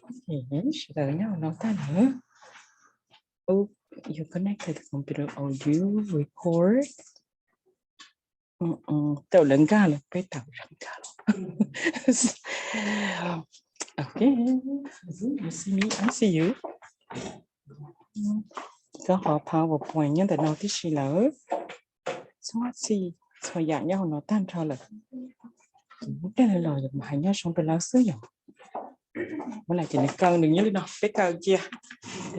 Sawv daws nyob no tag lawm. Oop, you connected computer audio record. Tau lawv nkag los peb tau lawv nkag los. Ok, you see me, I see you. Koj qhov PowerPoint nyob ntawm no tib si lawm. Txhua txhua yam nyob hauv no tag nrho lawm. Tej lawv los hais nyob zoo rau lawv xwb yom. Muab lawv ces nws kaw nws nyob li no peb kaw cia.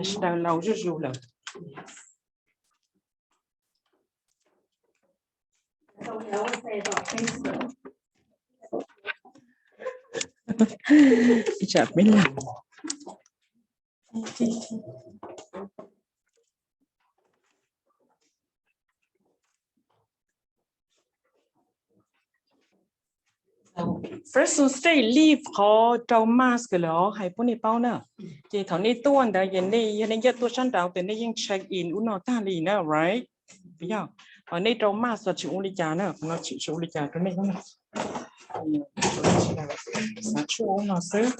Sawv daws laus zuj zus lawm. Ib tsam peb lam. Fresno State live qhov rau mask los hais pub nej paub na. Ces thaum nej tuaj ntawd ces nej yog nej ncaij tuaj sab nraud ces nej yeej check in ub no tag li na, right? Yog, nej rau mask los tsis ua li cas na, qhov no tsis ua li cas rau nej na. Xav tshuaj ub no xwb.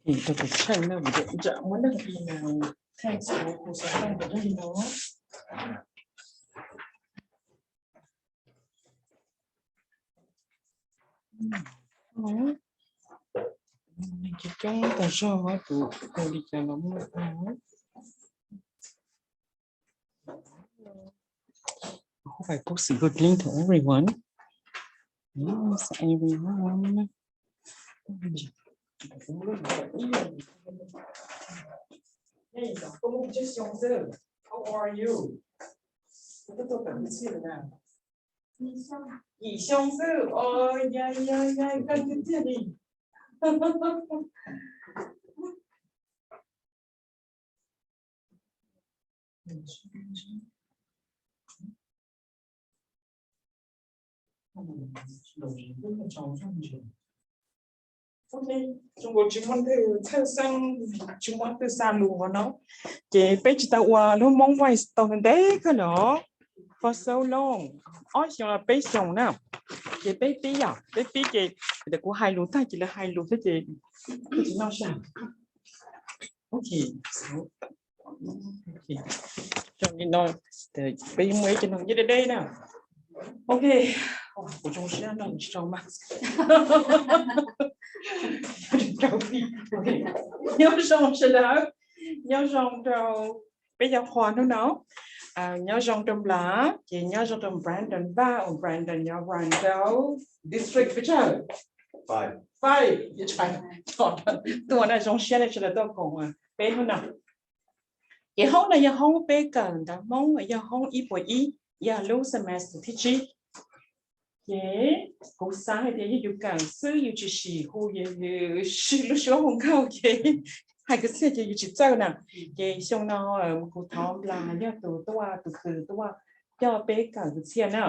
Rau kuv tsheej na, kuv muab leej email thanks kuv xav tau ntawm leej no. Coob coob tas zog tus ua li cas los muaj tag. I hope I post a good link to everyone. Yes, everyone. Hey, koj muaj tsib xyoo xwb. How old are you? Koj tuaj tau ib txhij lawm na? Yim xyoo xwb. Oj, yog yog yog, koj tiag tiag li. Tsis muaj leej twg txhawj xeeb, tsis muaj leej twg xa lus no. Ces peb tsis tau ua lub Hmoob Voice tau ntev kawg los, for so long, ob xyoos los peb xyoos na. Ces peb pib yom, peb pib ces ntawm kuv hais lus tag ces lawv hais lus thiab ces tsis noj sa. Ok, ok, li no, peb muaj ib co no nyob deb deb na. Ok, kuv zoo siab no tsis tau mas. Nyob zoo sawv daws, nyob zoo rau peb cov qhua hnub no. Nyob zoo rau Nplas, ces nyob zoo rau Brandon Vaj, Brandon nyob Brandon, district pes tsawg? Five. Tuaj na, zoo siab nej sawv daws tuaj koom peb hnub no. Ces hoob no yog hoob peb kawm ntawv Hmoob, yog hoob ib puas ib, yog lub semester thib tsib. Ces kuv xav hais tias yog yus kawm xwb yus tsis sim hu lub suab hu nkauj ces hais kwv txhiaj ces yus tsis txawj na. Ces xyoo no kuv thov Nplas yog tus tuaj, tus kws tuaj coj peb kawm kwv txhiaj na.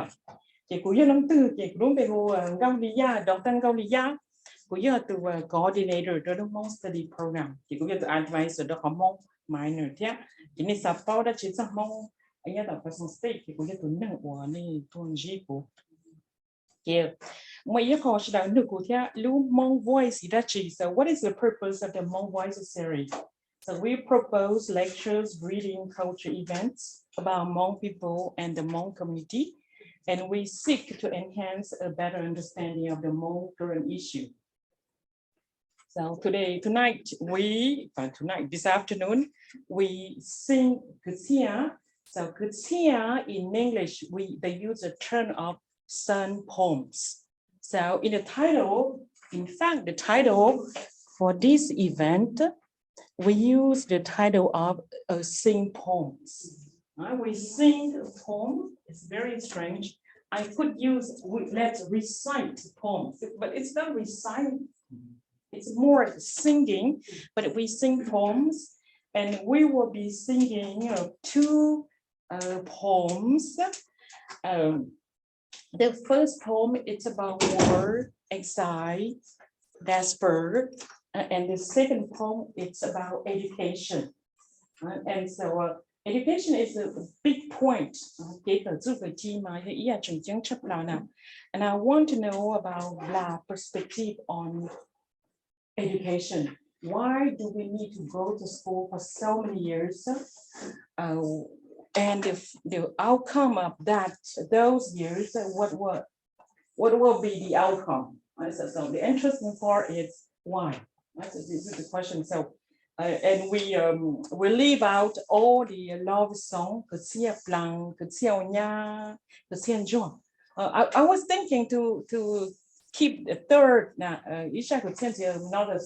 Ces kuv yog leej twg ces kuv lub npe hu Nkauj Li Yaj, Doctor Nkauj Li Yaj. Kuv yog tus coordinator rau lub Hmoob Study Program, ces kuv yog tus advisor rau qhov Hmoob minor thiab. Ces nej xav paub dab tsi txog Hmoob nyob tom Fresno State ces kuv yog tus neeg uas nej tuaj ntsib kuv. Ces muaj ib qho sawv daws nug kuv thiab, lub Hmong Voice yog dab tsi? So what is the purpose of the Hmong Voice series? So we propose lectures, reading, culture events about Hmong people and the Hmong community, and we seek to enhance a better understanding of the Hmong current issue. So today, tonight, we, uh, tonight, this afternoon, we sing Kwv Txhiaj. So Kwv Txhiaj in English, we, they use the term of sung poems. So in the title, in fact, the title for this event, we use the title of uh, sing poems. Uh, we sing a poem. It's very strange. I could use we, let's recite poems, but it's not recite. It's more singing, but we sing poems, and we will be singing uh, two uh, poems. Um, the first poem it's about war, exile, despair, uh, and the second poem it's about education. Uh, and so uh, Education is a big point. Kev kawm txuj kawm ci mas yog ib yam tseem ceeb tshaj plaws na. And I want to know about Nplas perspective on education. Why do we need to go to school for so many years? Uh, and if the outcome of that, those years, uh, what will, what will be the outcome? Uh, so, so the interesting part is why. That's the, this is the question. So, uh, and we um, we leave out all the love song, kwv txhiaj plag, kwv txhiaj ua nyab, kwv txhiaj ntsuag. Uh, I, I was thinking to to keep the third, na, uh, ib zaj kwv txhiaj ntxiv, another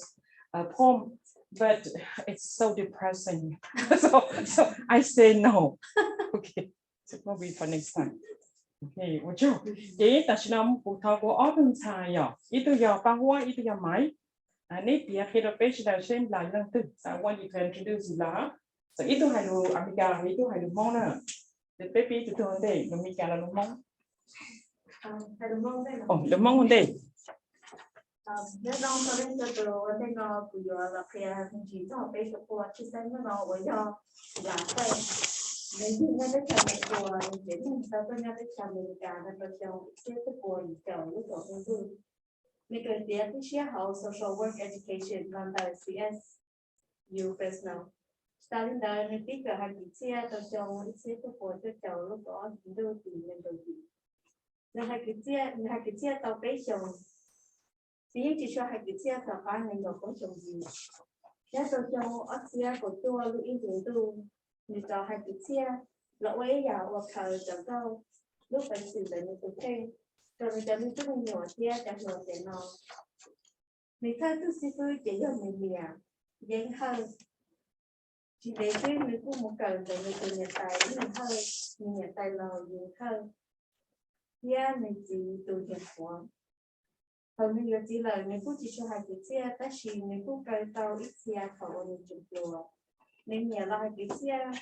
uh, poem, but it's so depressing. So, so I say no. Okay, so probably for next time. Okay, ua tsaug. Ces tam sim no kuv thov kuv ob tug ntxhais yom, ib tug yog Paj Huab, ib tug yog Maiv. Neb piav qhia rau peb sawv daws seb Nplas yog leej twg. So I want you to introduce Nplas. So ib tug hais lus Amelikas, ib tug hais lus Hmoob na. Ces peb piav tus twg ua ntej, lus Amelikas los lus Hmoob? Lus Hmoob ua ntej. Nyob zoo rau nej txhua tus, ua ntej no kuv yuav los qhia me ntsis txog peb tus qhua tshwj xeeb hnub no uas yog Nplas Xaij. Nws yug nyob teb chaws Nplog, nws tsev neeg tau tuaj nyob teb chaws Amelikas no rau xyoo ib txhiab cuaj puas yim caum lub kaum hli ntuj. Nws kawm tiav tib siab hauv Social Work Education no ntawm C S U Fresno. Tsis tas li ntawd, nws pib kawm hais kwv txhiaj rau xyoo ib txhiab cuaj puas cuaj caum lub kaum ob hli ntuj tim Nplog. Nws hais kwv txhiaj, nws hais kwv txhiaj tau peb xyoos. Nws yeej tsis tshua hais kwv txhiaj tom qab nws kaum peb xyoos yim. Nyob rau xyoo ob txhiab kaum cuaj lub ib hlis ntuj, nws rov hais kwv txhiaj los ua ib yam uas khaws cov nkauj lub peev xwm ntawm nws tus kheej rau nws cov me tub me nyuam thiab cov hluas tiam no. Nws thawj tug xib fwb ces yog nws niam, Yeeb Hawj. Tsis ntev xwb nws kuj mus kawm ntawm nws tus niam tais Yeej Hawj, nws niam tais laus Yeeb Hawj, thiab nws txiv tus niam qhuav. Thaum nws yuav txiv lawm, nws kuj tsis tshua hais kwv txhiaj, tab sis nws kuj kaw tau ib txhia thaum uas nws tseem hluas. Nws nyiam los hais kwv txhiaj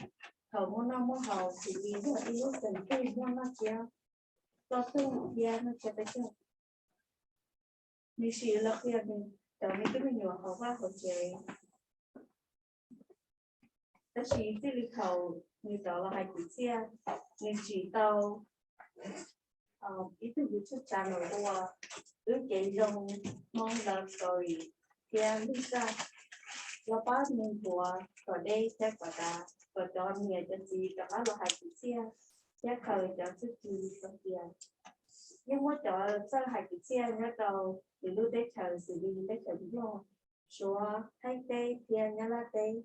thaum muaj noj muaj haus, vim li yog ib lub xeem twg muaj noj tsiab, ploj tuj thiab noj tsiab peb caug. Nws sim los qhia nws cov me tub me nyuam hauv vaj hauv tsev. Tab sis txij li thaum nws rov los hais kwv txhiaj, nws tsim tau ib tug YouTube channel ua Lub Cev Zoo Hmoob Love Story thiab Lub Txaj, los pab nws nthuav kom deb thiab kom dav, kom cov niam cov txiv rov qab los hais kwv txhiaj thiab khaws cov txuj ci txoj cia. Yeej muab cov txawj hais kwv txhiaj nyob rau lwm lub teb chaws xws li teb chaws Nplog, Suav, Thaib teb thiab Nyab Laj teb.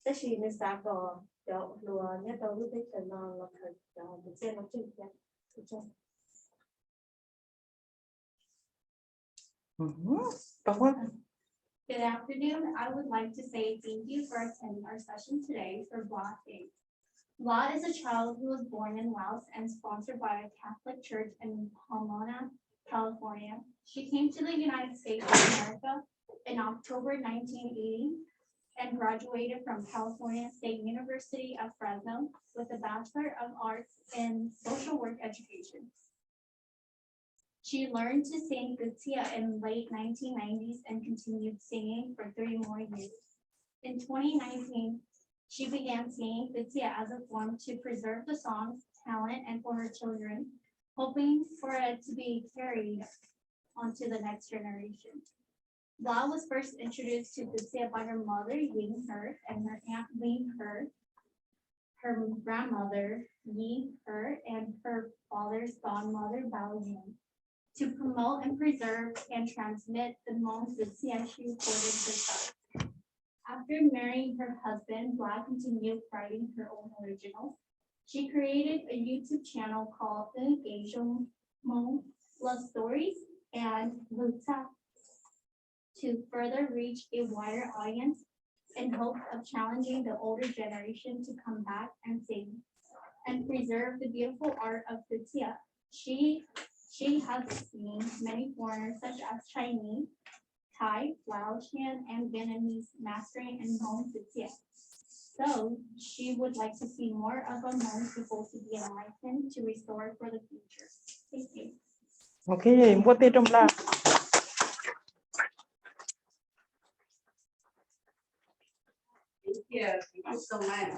Tab sis nws xav kom cov hluas nyob rau lub teb chaws no los khaws cov kwv txhiaj no tseg thiab. Good afternoon. I would like to say thank you for attending our session today for Nplas Xaij. Nplas is a child who was born in Laos and sponsored by a Catholic church in Pomona, California. She came to the United States of America in October nineteen eighty and graduated from California State University of Fresno with a Bachelor of Arts in Social Work Education. She learned to sing kwv txhiaj in late nineteen nineties and continued singing for three more years. In twenty nineteen, she began singing kwv txhiaj as a form to preserve the song's talent and for her children, hoping for it to be carried onto the next generation. Nplas was first introduced to kwv txhiaj by her mother, Yeej Hawj, and her aunt, Lee Hawj, her grandmother, Yi Hawj, and her father's godmother, Bao Yun, to promote and preserve and transmit the Hmong kwv txhiaj she recorded herself. After marrying her husband, Nplas continued writing her own originals. She created a YouTube channel called Lub Cev Zoo Hmoob Love Stories and Lub Txaj to further reach a wider audience in hopes of challenging the older generation to come back and sing and preserve the beautiful art of kwv txhiaj. She, she has seen many foreigners such as Chinese, Thai, Laotian, and Vietnamese mastering and Hmong kwv txhiaj. So she would like to see more of our Hmong people to be enlightened to restore for the future. Thank you. Ok, npuaj teg rau Nplas. Thank you so much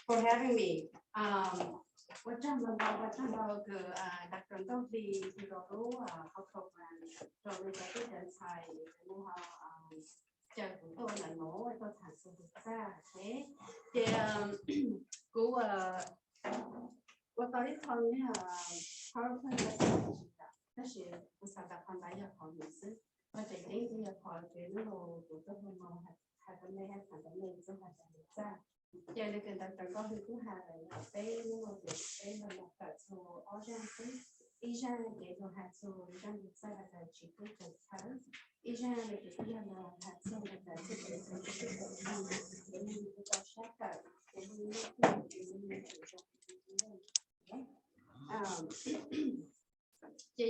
for having me. Um, ua tsaug ntau, ua tsaug ntau kws Doctor Nkauj Hli tau lub qhov program rau lub cov tub cov ntxhais, lub ho caw kuv tuaj ntawm nuav tuaj tham txug tus txaj. Ces kuv ua tau ib qho PowerPoint, tab sis kuv xav tas qhov ntawd yog qhov ntawd xwb. Qhov tseem ceeb yog qhov kws lub kuv tuaj hu no hais rau nej, hais rau nej txog hais txog tus txaj. Ces nws kws ntawd Doctor Nkauj Hli kuj hais lawm, peb lub no ces peb los kawm txug ob zaj xwb. Ib zaj ces yog hais txug zaj tus txaj has tas tsis pub kawm txhawb, ib zaj no ces kuj yog los hais txug has tas txhua tus txhua tus txhua tus tau sab kawm, ces hu ces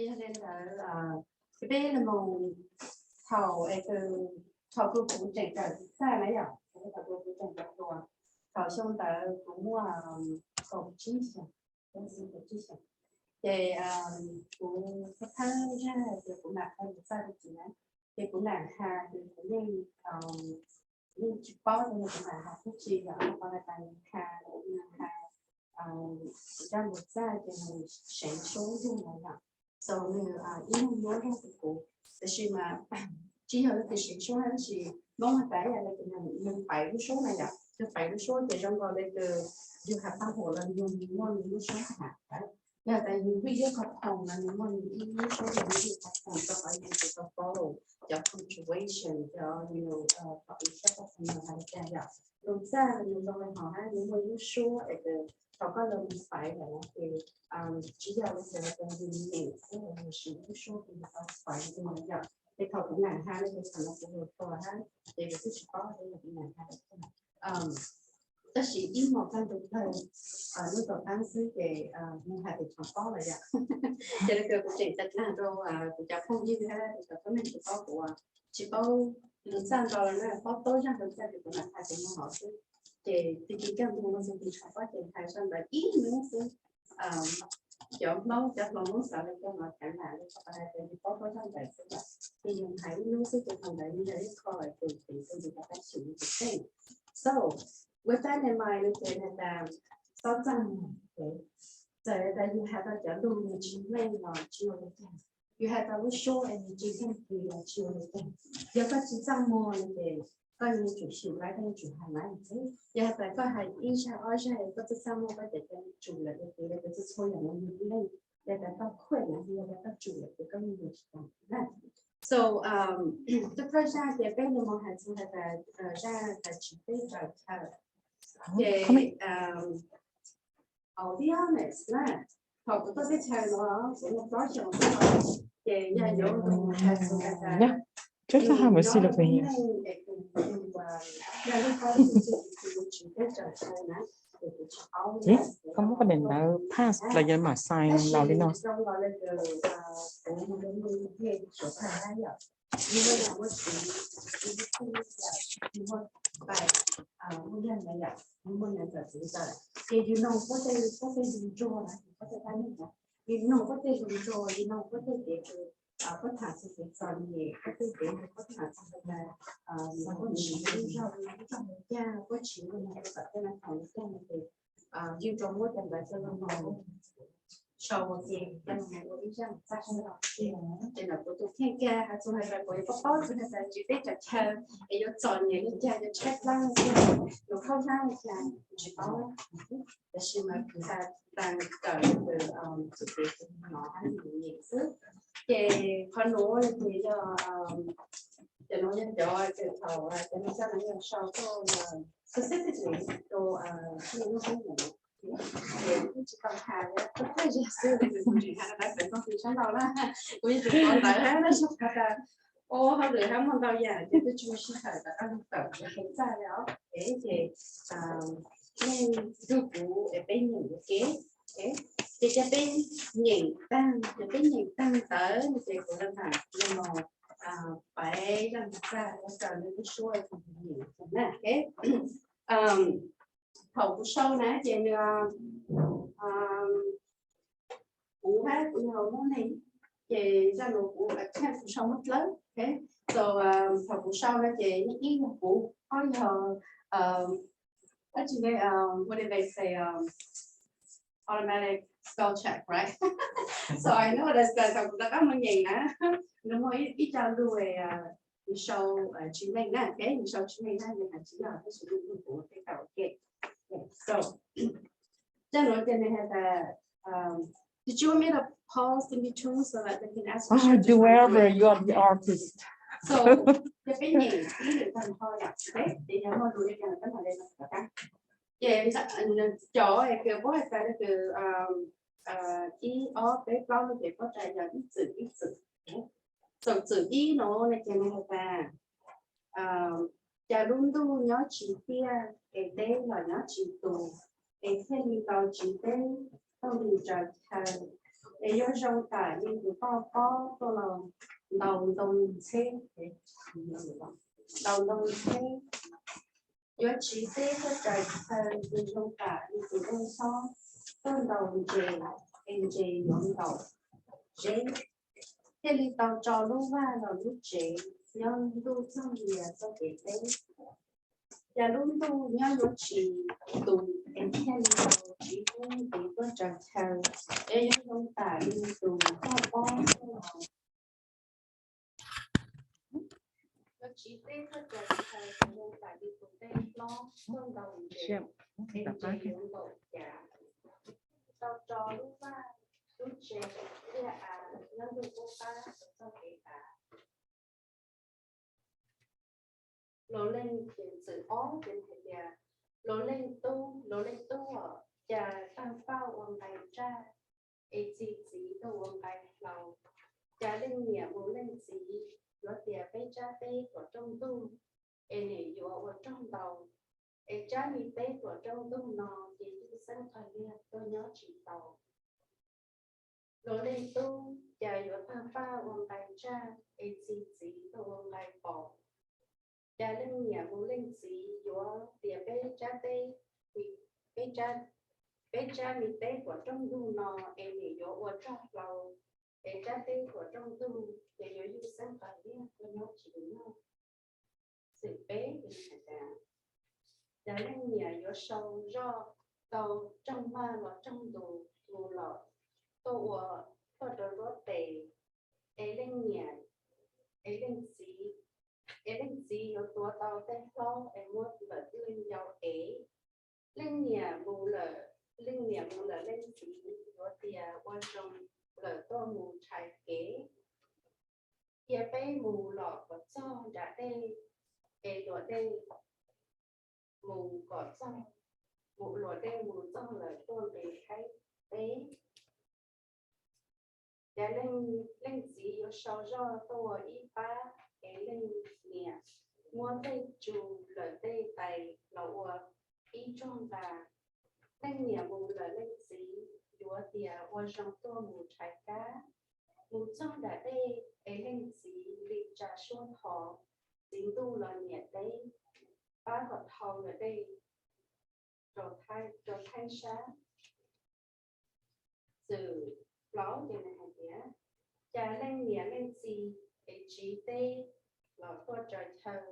yog li ntawd peb los mus thaum es thaum kuv tseem kawm tus txaj na yom, thaum kuv tseem kawm tuas, thaum xyoo ntawd kuv muaj kaum tsib xyoos, kaum tsib xyoos, ces kuv thawj thawj zaj ces kuv mam qhia tus txaj tag kis na, ces kuv mam has ces kuv yeej yeej tsis paub ces kuv mam has tag kis yom, qhov has tas nws has, nws has zaj tus txaj ces nws seev suab yug na yom. So nws ib leeg muab zaj rau kuv, tab sis mas tsis yog leej twg seev suab tab sis Hmoob has tas yog leej twg nws paiv lub suab na yom, nws paiv lub suab ces zoo nkaus li kws yus has tau hauv los yus muaj nws lub suab tham, yog tas yus vij ib qho khoom los nws muaj nws ib lub suab, yus vij qho khoom rau qhov yus tsis tau follow cov punctuation, cov yus pom ib sab qhov no has li cas yom. Tus txaj nws zoo li hov na, nws muaj ib lub suab es thaum koj los mus paiv lawm no ces tsis yog li cas, yus nyeem xwb los yus siv lub suab ces yus tau paiv li no yom. Ces thaum kuv mam has no ces thaum no kuv hluas hluas hab, ces kuv twb tsis paub ces kuv mam has. Tab sis ib hmos kaj ntug kawg, lub tom qab xwb ces mus hais tias tsov paub lawm yom. Ces li cas kuv tseem tag dlaag rau kuv cov phooj ywg hab kuv cov tuab neeg tsis paub, kuv tsis paub tus txaj ntau los na, paub tau zaj tus txaj ces kuv mam hais tias no hov xwb. Ces tag kis kaj ntug no txug tus tsov paub ces hais zaj ntawd ib hnub xwb. Cov Hmoob, cov hluas Hmoob xav li cas los kav lam li qhov hais tias yus paub tau zaj ntawd xwb, ces yus hais ib hnub xwb ces qhov ntawd yog ib qho kws tus tus tus tab xyum tus kheej. So with that in mind no ces has tas xob txaj muag, txawm tas yus has tau cov lug nws tsis meej los tsis ua li cas, yus has tau lub suab es nws tsis meej kis los tsis ua li cas, yog koj tsis txaj muag no ces koj yuav tsum xyum lawm, koj yuav tsum hais lawm xwb. Yog has tas koj hais ib zaj ob zaj koj txaj txaj muag koj ces koj yuav tsum lawm, yog tias koj txaj txhua yam no yus leej, yog tas koj khuaj no yog tas koj tsum lawm ces koj yeej yuav tsis tau na. So tus thawj zaj ces peb yuav mus hais txug has tas zaj tas tsis teb raws chaw. Ces I'll be honest na, thaum kuv tuaj teb chaws no kuv muaj plaub xyoos xwb, ces yog yuav mus hais txug has tas Church has mercy love me. Yog lub paub txug tsis teb raws chaw na, ces kuv tsis paub. Koj muab koj daim ntawv pass los yog mam sign los li no. Zoo nkaus li kuv mus lub mus yej suav tag hab yom, yus muaj yam muaj txiv, yus muaj txij yam, yus muaj pais, muaj yaj ntawd yom, yus muaj niam ntxawm txiv ntxawm, ces yus noog puab tej, puab tej lus ntsuag na, puab tej pab neeg na, yus noog puab tej lus ntsuag, yus noog puab tej kev kws puab tham txug kev txom nyem, puab tej kev puab tham txug tas puab siv lub zog, lub zog li cas, puab siv lub zog kom tej no thaum li cas no ces yus rov muab cov ntawd coj los sau ua ke, coj los ua ib zaj txaj sab los. Ces ntawm kuv tus kheej kag has txug has tas kuv yuav paub paub txug has tas tsis teb chaws chaw es yuav txom nyem li cas, yuav tshaib plab li cas, yuav khaub hlab li cas, tsis paub. Tab sis mas kuv tas tas kawm kws txuj kev kws no hab nws nyeem xwb. Ces qhov nuav ces yog cov nuav yog cov kws thaum cov neeg txaj no yog sau tuaj specifically rau lub hoob no. Ces kuj tsis tau has li, kuj thawj zaug xwb li kuv tseem has rau peb tau tw sab laug na, kuv yeej tseem qhov ntawd hab lab sab qhov tas o hauj lwm hab muaj ntau yam ces twb tsis muaj sij hawm tas koj lug tawm tus txaj li os. Ces nej nrug kuv es peb nyeem ua ke. Ces cov peb nyeem taag, cov peb nyeem taag ntawd no ces kuv le mam li mus paiv zaj ntawd txaj ua raws li lub suab kuv nyeem na. Thaum kuv sau na ces nws, kuv hab kuv yog Hmoob neeg, ces zaj nuav kuv attempt kuv sau muab dlawb. So thaum kuv sau na ces ib yog kuv, ob yog, Actually, um, what did they say? Um, automatic spell check, right? So I know that thaum kuv rov qab mus nyeem na, nws muaj ib co lus nws sau tsis meej na, ok, nws sau tsis meej na, nws hais tsis yog, tab sis nws kuv tej tau ok. So, zaj nuav ces nws has tas, um, did you want me to pause in between so that they can ask questions? Do whatever, you are the artist. So, ces peb nyeem ib lwm tag nrho yom, ok, ces yog muaj lus li cas peb mam li tau. Ces cov kws puab has tas kws ib ob peb plaub no ces puab tsa yog ib txwm ib txwm. Txwm ib no ces nws has tas, cas lub ntuj nyob tsis tiaj es teb los nyob tsis tus, es thiaj li tau tsiv teb tuaj mus tsaws chaw, es yuav zoo tam li tus toj pob tuaj los ntaus ntoo ntxheb, ntaus ntoo ntxheb. Yuav tsiv teb tuaj tsaws chaw, yuav zoo tam li tus dej xob tuaj ntaus ntses, es ntses yuav ntaus zeb. Thiaj li tau tso lub vaj los lub tsev, nyob ntuj txog ntias txoj kev teb. Cas lub ntuj nyob yuav tsis tus, es thiaj li tau tsiv teb ntxiv tuaj tsaws chaw, es yuav zoo tam li tus toj pob tuaj los. Yuav tsiv teb tuaj tsaws chaw, zoo tam li tus dej hlob tuaj ntaus ntses, es ntses yuav ntaus cav. Tau tso lub vaj lub tsev liaj av nyob ntuj qub qab txoj kev av. Los leej, txwm ob ces hais tias, los leej tub, los leej tub, cas tawg paj ua nqaij tsaj, es txi txiv tuaj ua nqaij hlau. Cas leej niam mus leej txiv, yuav tias peb tsab teb tuam rooj ntug, es nim yuav ua rog ntau, es tsab mi teb tuam rooj ntug no ces ywj xeeb qawg liag tuaj nyob tsis tau. Los leej tub, cas yuav tawg paj ua nqaij tsaj, es txi txiv tuaj ua nqaij pom. Cas leej niam mus leej txiv, yuav tias peb tsab teb, peb tsab, peb tsab mi teb tuam rooj ntug no, es nim yuav ua rog hlau, es tsab teb tuam rooj ntug ces yuav ywj xeeb qawg liag tuaj nyob tsis tau. Txwm peb, cas leej niam yuav sau zoj tau rooj vag los rooj ntus mus los tuaj ua, tuaj rau nruab tes, es leej niam, es leej txiv, es leej txiv yuav tuav tau tej hlob es muab lawm twj yau ev. Leej niam mus lawm, leej niam mus lawm leej txiv yuav tias ua zoo lawm tuaj mus tshais kev. Cia peb mus los kom txog nram dej, es luam dej mus kom txog, mus luam dej mus txog lawm tuaj nqis thaib teb. Cas leej, leej txiv yuav sau zoj tuaj ua ib pab, es leej niam muab tej tsu lawm tej tais los ua ib tsuag nqa. Leej niam mus lawm leej txiv yuav tias ua zoo tuaj mus tshais kab. Mus txog nram dej, es leej txiv li tsa suab thov, txiv ntuj los niam teb, pab kom dhau lawm dej rau thaib, rau thaib sab. Txwm plaub ces nws hais tias, cas leej niam leej txiv es tsiv teb los tuaj tsaws chaw,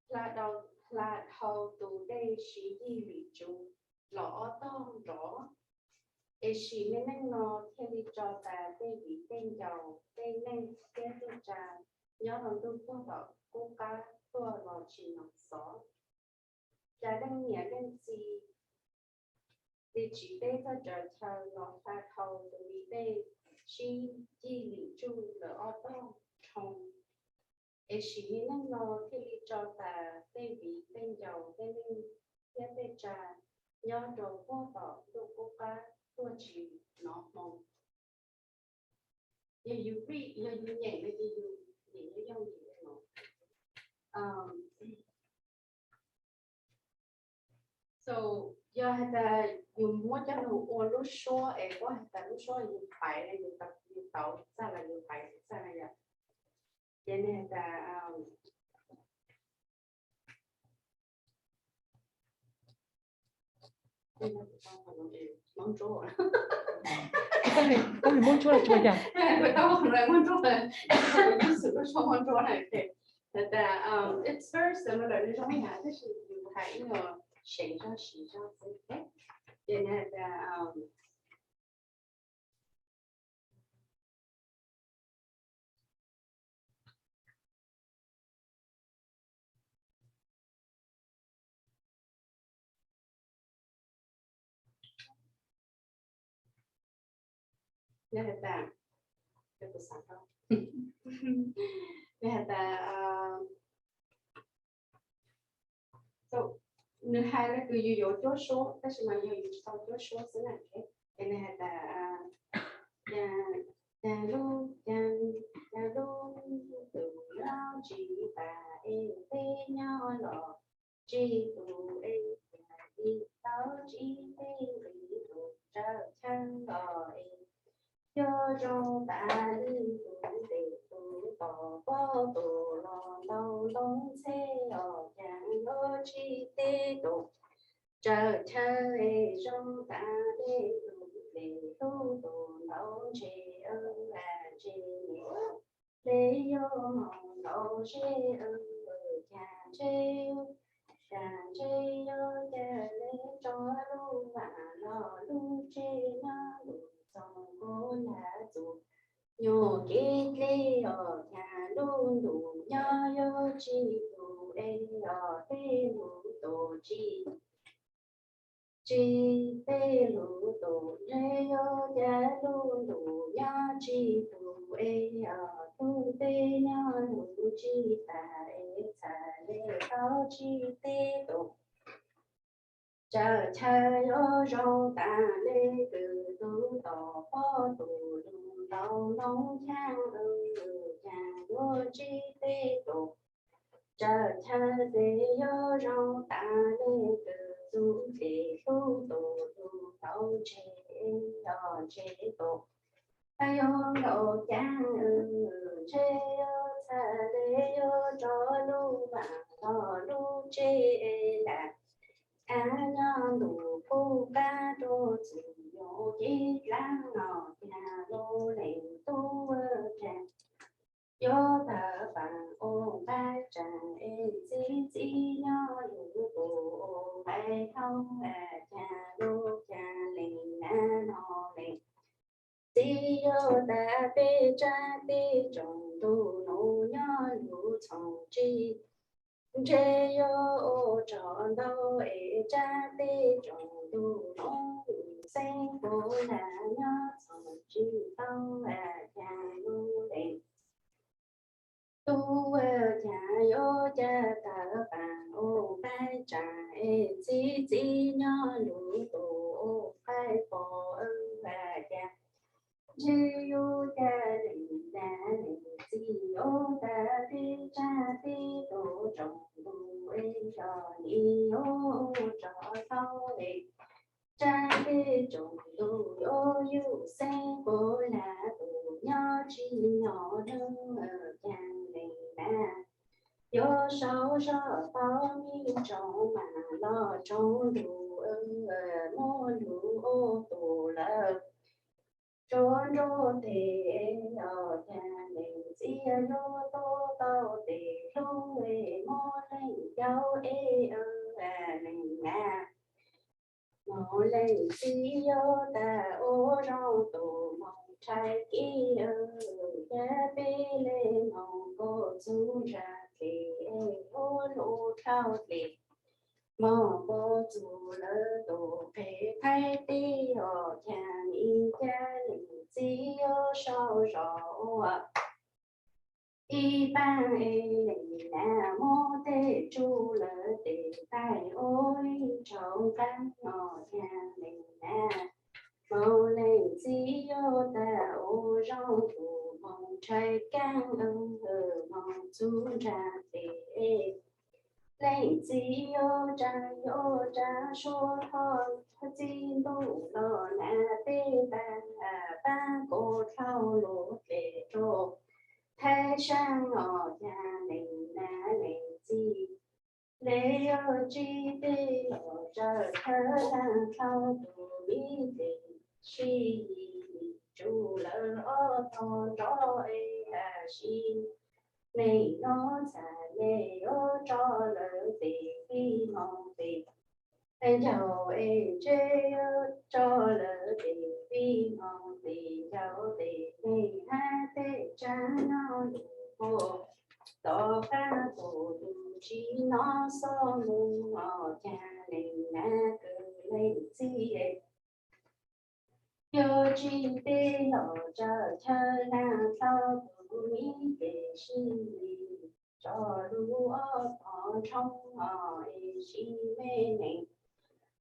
hla dhau, hla dhau tus dej siv yig lim tsuv los ob tog nrov. Es sim me neej no thiaj li tso tas tej viv tej ncaus, tej neej thiab tej tsav nyob rau ntuj puag tom qub qab tuaj los tsis hnov xov. Cas leej niam leej txiv li tsiv teb tuaj tsaws chaw los hla dhau tus mi dej sib yig lim tsuj lawm ob tog nroo. Es sim me neej no thiaj li tso tas tej viv tej ncaus, tej neej thiab tej tsav nyob rau puag tom ntuj qub qab tuaj tsis hnov hmoo. Yog yus read, yog yus nyeem no ces yus nyeem yooj yim li no. So yog hais tias yus muab coj lug ua lub suab es puab hais tias lub suab yus paiv, yus tau, yus tau txaj los yus paiv txaj na yom. Ces nws hais tias, Hmoob Ntsuab, Hmoob Ntsuab, Hmoob Ntsuab, Hmoob Ntsuab, Hmoob Ntsuab, it's very similar, nws zoo ib yam, tab sis yus hais ib nyuag seev zog siv zog xwb. Ces nws hais tias, nws hais tias, nws hais tias, nws hais lawv kws yus yuav cuab suab tab sis mas yog yus tsis tau cuab suab xwb na. Ces nws hais tias, cas, cas lub, cas, cas lub tus nyob tsis tas es peb nyob los tsis tus es, cas li tau tsis peb nqis tus tsawv chaw los es, yuav zoo tas li tus tes tus tom pob tus los ntau ntoo ntxhe os, cas yuav tsis teb tus tsawv chaw es zoo tas li tus tes hlub tus ntau ntses, ntses li yuav mus nkaus seb, cas ntshe, cas ntshe yuav cas li tso lub vaj los lub tsev nyob lub txoos kuv lam txus nyuag kev dleb os, cas lub ntuj nyob yuav tsis tus es os, tej lub tus tsis, tsis, tej lub tus ntshe yuav cas lub ntuj nyob tsis tus es os, lub teb nyob lub tsis tas es txhaj li tau tsis teb tus tsawv chaw yuav zoo tas li kws tus tom pob tus lug ntau ntoo chaw, cas yuav tsis teb tus tsawv chaw tes yuav zoo tas li kws tus tes hlub tus lug ntau ntses, os ntses tus, yuav nkaus cas ntshe yuav txhaj li yuav tso lub vaj los lub tsev lam, av nyob ntuj kuv qab rau txus nyuag kev dleb os, cas lub leej tub ua cas yuav tawm pam ua nqaij tsav es txiv txiv nyob lub tus ua nqaij hlau, cas lub cas leej nab no leej txiv yuav tas peb tsab teb tsoom ntuj nus nyob lub txhoov tsis ntshe yuav ua tsov ntau es tsab teb tsoom ntuj nus xeeb puv lam nyob txhoov tsis tau, cas lub leej tub ua cas yuav cas tawm pam ua nqaij tsav es txiv txiv nyob lub tus ua nqaij pom, cas ntshe yuav cas leej nab leej txiv yuav tas peb tsab teb tus tsoom ntuj es yog li yuav tsov ntau es tsab teb tsoom ntuj yuav yug xeeb puv lam tus nyob tsis nyob lub, cas leej nab yuav sau zog tau me ntsoov mas los tsoov ntuj muab lub ua tus lawm tsuav nruab tes, os cas leej txiv yuav tuav tau tes hlub es muab leej cau es, leej nab mus leej txiv yuav tas ua zoo tus moog rhais kev, cas peb le moog puag txug ntsag dlej, ua lub dlhau dlej moog puag txug lawv tus qhe thaib teb, os cas ib cas leej txiv yuav sau zog ua ib paab es leej nab muab tej tsuj lawv tes taig ua ib tsaug nqaab, os cas leej nab mus leej txiv yuav tas ua zoo tus moog rhais kaab, moog txug ntsag dlej, leej txiv yuav tsa yuav tsa suab thoj txij ntuj los nag teb tag, paab kuv dlhau lub dlej rua thaib sab, os cas leej nab leej txiv le yuav tsi tej los tsawg thawj laag dlhau tus ib dlej, sib yig tsuj lawv ob tog nrov es sib neej nyob txhaj le yuav tso lawv tes fij moog tes Tes ncaug es ntse yuav tso lawm tes vij mos, tes ncaug tes neeg hab tej tsav nyob ntuj puag tom qab tus tub tsis hnov xob moog os, caag neeg nab kws leej txiv yuav tsis ntev los tsa chaw nag tau tus miv ces sib nrig tso lub ob tog ntshoob os, es sib me neeg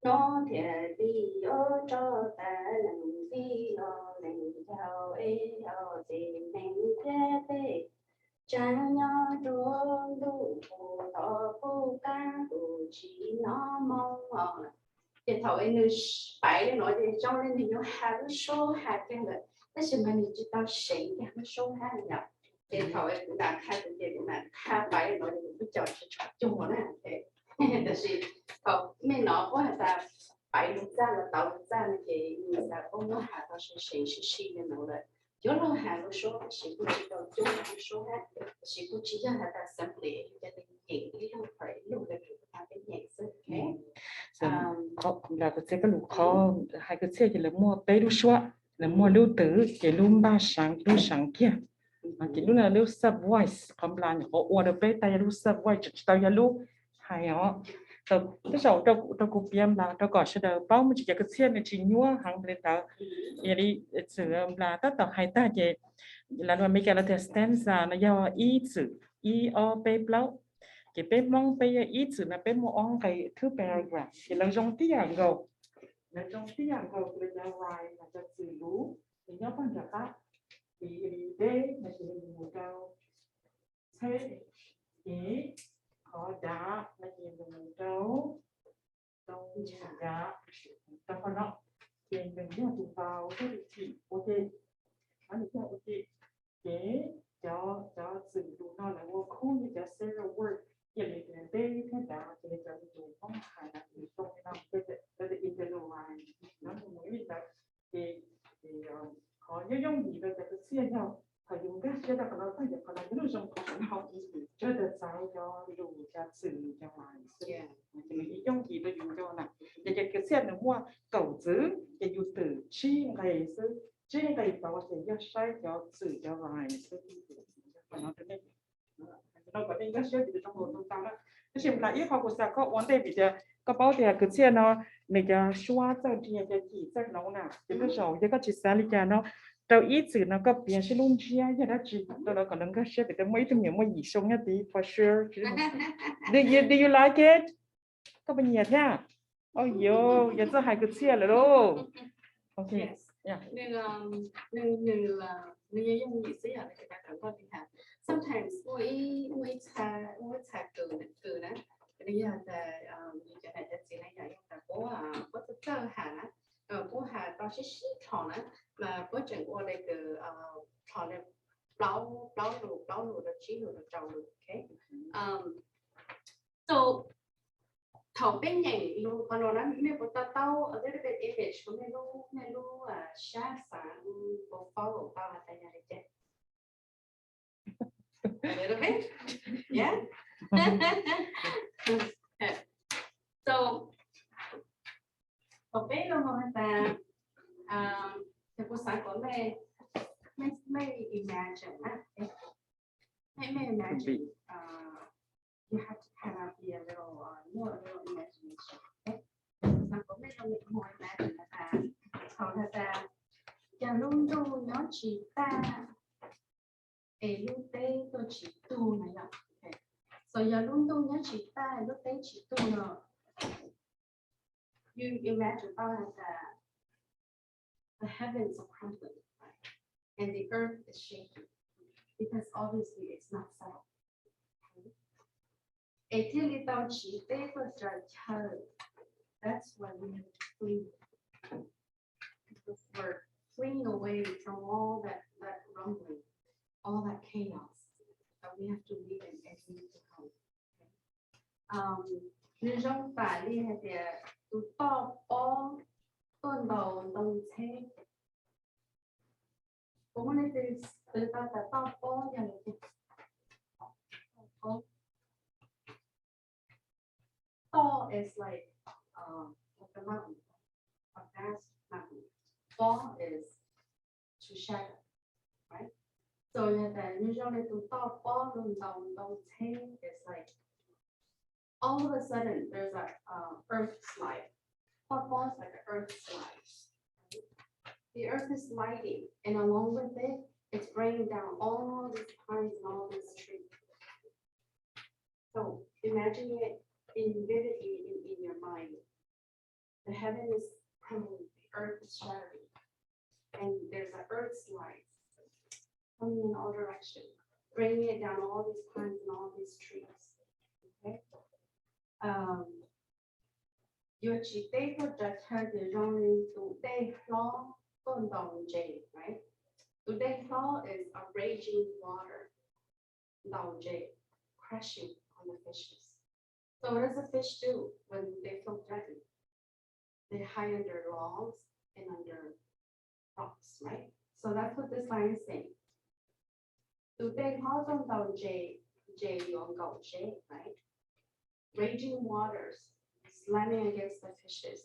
no thiaj li yuav tso tas leej vij los leej ncaug es os, ces neeg thiab tej tsav nyob rua ntuj puag tom qab tus tsis hnov moog os. Ces thaum es nws paiv li no ces zoo li nws yuav has lub suab has kiag lawm, tab sis mas nws tsis tau seev kiag lub suab hab yom. Ces thaum es kuv mam qha kuv ces kuv mam qha paiv li no ces kuv twb cov tsis tshua cuag na. Tab sis thaum mej no puab has tas paiv lug txaj los tau lug txaj no ces nws tas puab muab has tau seev seev sib sib li no lawm. Yuav lug has lub suab tab sis kuj tsis tau cuag lub suab hab, tab sis kuj tsis yog has tas simply yog cov nyeem ib lub pem ib lub, lawv tsuas tas peb nyeem xwb. Qhov, lawv kuv txhia koj lus qhov hais kwv txhiaj ces lawv muaj peb lub suab, lawv muaj lub twm ces lub npaj seev, lub seev kiag. Ces lub no lub sub voice, qhov nplas nyuam qhuav ua rau peb tas yog lub sub voice, tsis tau yog lub hais os. Tej zaum rau kuv piav nplas rau kom sawv daws paub, muaj tsis cov kwv txhiaj nws tsis nyuaj heev li ntawd. Yog li txwm nplas tab tom hais tag ces lawv lus Amelikas lawv tias stanza no yog ib txwm, ib ob peb plaub. Ces peb Hmoob peb yog ib txwm no peb muaj ob nqe, two paragraph, ces lawv zoo tib yam nkaus. Lawv zoo tib yam nkaus, lawv cov rhyme, lawv cov txwm lus, ces nyob puag nram qab. Ces yog li teb no ces nws mus rau txheb, ces qhov dav no ces nws mus rau rau ntshav dav, rau qhov no, ces nws yog tus vau, yog tus chim ua ke, qhov nws yog ua ke. Ces cov, cov txwm lus no lawv ua khub li cov several word, yog li tias teb thiab dav, ces cov lus Hmoob hais no nws zoo li no, lawv tias in the line, no nws mus li ntawd. Ces, ces qhov yooj yooj yim rau cov kwv txhiaj yog thaum yus nkag siab rau qhov no tag, yog qhov no yog lub zoo qhov no, tsuas tas txawv cov lus, cov txwm lus, cov line xwb, ces nws yooj yim rau yus nco na. Ces cov kwv txhiaj nws muaj kaum txwm, ces yus twm tsib nqe xwb, tsib nqe tod ces yog saib cov txwm cov line xwb. Qhov no rau nej, no kom nej nkag siab vim zoo nkaus tau na. Tab sis nplas ib qho kuv xav koj ua ntej vim tias koj paub tias kwv txhiaj no nws cov suab txawj nrhiav, cov cim txawj hnov na, ces tej zaum yog koj tsis xav li cas no, rau ib txwm no koj piav seb lub ntsiab yog dab tsi rau lawv kom lawv nkag siab vim tias muaj ib tug me nyuam muaj yim xyoo nyob tid for sure. Do you, do you like it? Koj puas nyiam thiab? Oh yo, yog txawj hais kwv txhiaj lawm lauj. Ok. Yes. Yeah. Nws, um, nws, nws, uh, nws yog yooj yim xwb yom, nws cov kawm nkauj li has. Sometimes muaj ib, muaj ib txha, muaj ib txha kws, kws na, nws yog tas, um, yus cov niam cov txiv na yom, yog tas puab, uh, puab txawj txawj has na, uh, puab has tau sib sib dhos na, mas puab tseem ua li kws, uh, dhos li plaub, plaub lus, plaub lus rau tsib lus rau rau lus, ok? Um, so, thaum peb nyeem lus qhov no na, mej puas to taub a little bit English, mej lub, mej lub, ah, sab xav puas follow tau has tas yog li cas? A little bit? Yeah? So, thaum peb lug has tas, ah, yog kuv xav kom mej, mej, mej imagine na, mej, mej imagine, ah, you have to kind of be a little, uh, more a little imagination, okay? Xav kom mej lug more imagine has tas, thaum has tas, yog lub ntuj nyob tsis tag es lub teb tuaj tsis tug no yom. Okay. So yog lub ntuj nyob tsis tag, lub teb tsis tug no, you imagine tau has tas the heavens are crumbling, right? And the earth is shaking because obviously it's not settled. Es thiaj li tau tsiv teb tuaj raws chaw. That's why we have to flee. Because we're fleeing away from all that, that rumbling, all that chaos that we have to live in every day. Um, nws zoo tam li hais tias tus toj pob tuaj ntaus ntoo tsheb. Puas muaj leej twg tau tas toj pob yog li cas? Toj is like, uh, of the mountain, a vast mountain. Fall is to shatter, right? So yog tas nws zoo li tus toj pob lug ntaus ntoo tsheb, it's like all of a sudden there's a uh, earth slide. Toj pob is like an earth slide. The earth is sliding, and along with it, it's bringing down all these pines and all these trees. So imagine it in vividly in, in your mind. The heaven is crumbling, the earth is shattering, and there's an earth slide coming in all directions, bringing it down all these pines and all these trees. Okay? Um, yuav tsis teb tuaj ras chaw ces zoo li tus dej hlob tuaj ntaus ntses, right? Tus dej hlob is a raging water, ntaus ntses, crashing on the fishes. So what does a fish do when they feel threatened? They hide under logs and under rocks, right? So that's what this line is saying. Tus dej hlob tuaj ntaus ntses, ntses yuav nkaum zeb, right? Raging waters slamming against the fishes.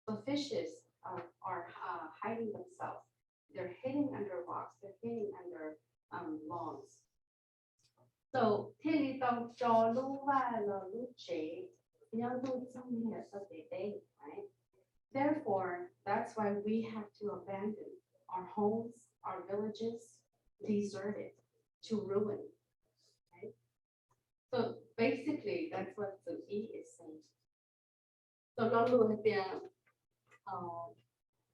The fishes are, are uh, hiding themselves. They're hiding under rocks. They're hiding under um, logs. So thiaj li tau tso lub vaj los lub tsev nyob ntuj txog niam txog kev deb, right? Therefore, that's why we have to abandon our homes, our villages, deserted, to ruin, right? So basically, that's what Txwv Ib is saying. So lo lus hais tias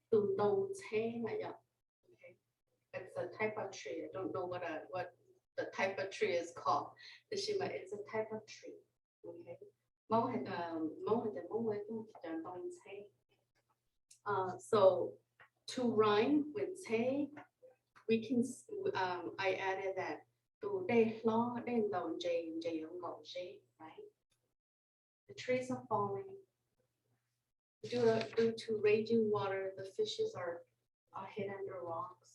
tus ntoo tsheb na yom. Okay. It's a type of tree. I don't know what a, what the type of tree is called. Tab sis mas it's a type of tree. Okay. Hmoob hais, Hmoob hais tias Hmoob muaj ib tug cov ntoo tsheb. Uh, so to rhyme with tsheb, we can, um, I added that tus dej hlob dej ntaus ntses, ntses yuav nkaum zeb, right? The trees are falling. Due, due to raging water, the fishes are, are hid under rocks.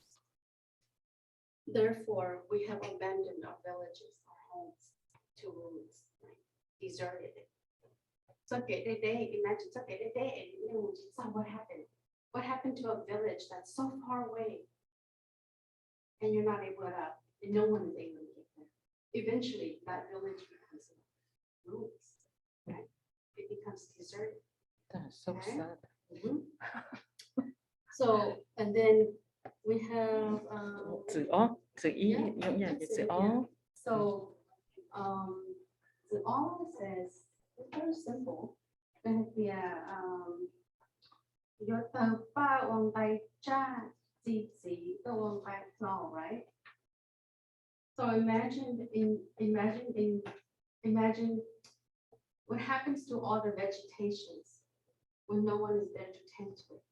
Therefore, we have abandoned our villages, our homes, to ruins, right? Deserted it. Txoj kev deb deb, imagine txoj kev deb deb, and you know, what happened? What happened to a village that's so far away? And you're not able to, and no one is able to get there. Eventually, that village becomes ruins, right? It becomes deserted. That's so sad. Mm-hmm. So, and then we have um, Txwv Ob, Txwv Ib, yeah, yeah, Txwv Ob. So, um, Txwv Ob says, it's very simple. Hais tias um, yuav tawg paj ua nqaij tsaj, txi txiv tuaj ua nqaij hlau, right? So imagine in, imagine in, imagine what happens to all the vegetations when no one is there to tend to it.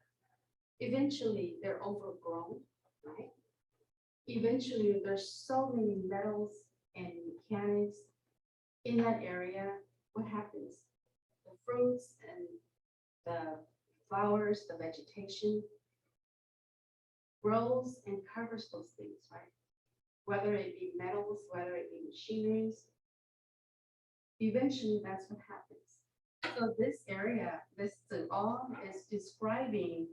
Eventually, they're overgrown, right? Eventually, there's so many metals and mechanics in that area. What happens? The fruits and the flowers, the vegetation grows and covers those things, right? Whether it be metals, whether it be machineries, eventually that's what happens. So this area, this Txwv Ob, is describing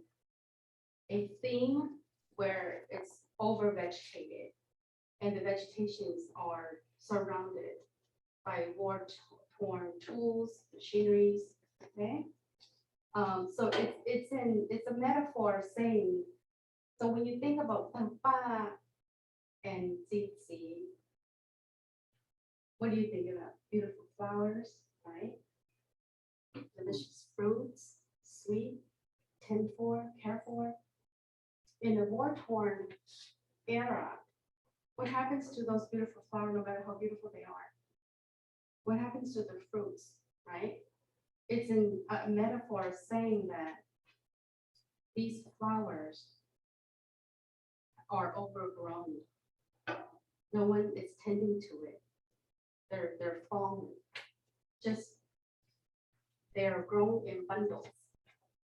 a theme where it's overvegetated and the vegetations are surrounded by war-torn tools, machineries, okay? Um, so it's, it's, an, it's a metaphor saying, so when you think about tawg paj and txi txiv, what do you think about? Beautiful flowers, right? Delicious fruits, sweet, tend for, care for. In a war-torn era, what happens to those beautiful flowers, no matter how beautiful they are? What happens to the fruits, right? It's in a metaphor saying that these flowers are overgrown. No one is tending to it. They're, they're falling. Just they are grown in bundles.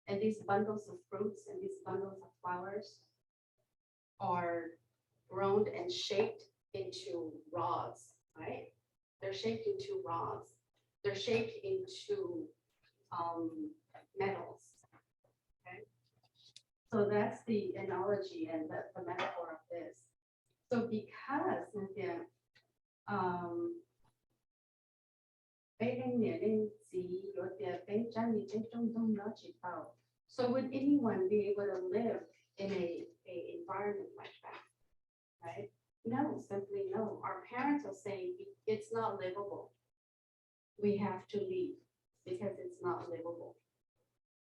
And these bundles of fruits and these bundles of flowers are grown and shaped into rods, right? They're shaped into rods. They're shaped into um, metals. Okay? So that's the analogy and the, the metaphor of this. So because ntawd tias, um, peb leej niam leej txiv yuav tias peb tsab me teb rooj ntug no tsis tau. So would anyone be able to live in a, a environment like that? Right? No, simply no. Our parents are saying it's not livable. We have to leave because it's not livable.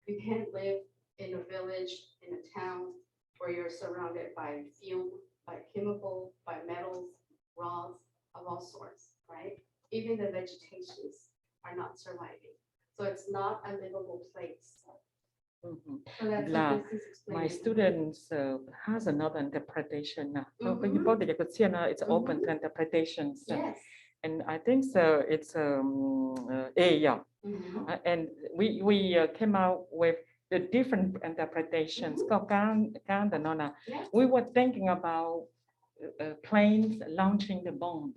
You can't live in a village, in a town where you're surrounded by fume, by chemical, by metals, rods of all sorts, right? Even the vegetations are not surviving. So it's not a livable place. So that's what this is explaining. My students uh, has another interpretation. Paub tias cov txhiaj no it's open to interpretations. Yes. And I think so it's um, uh, yeah. Uh, and we we uh, came out with the different interpretations. Koj kab ntawm no na, we were thinking about uh, planes launching the bomb.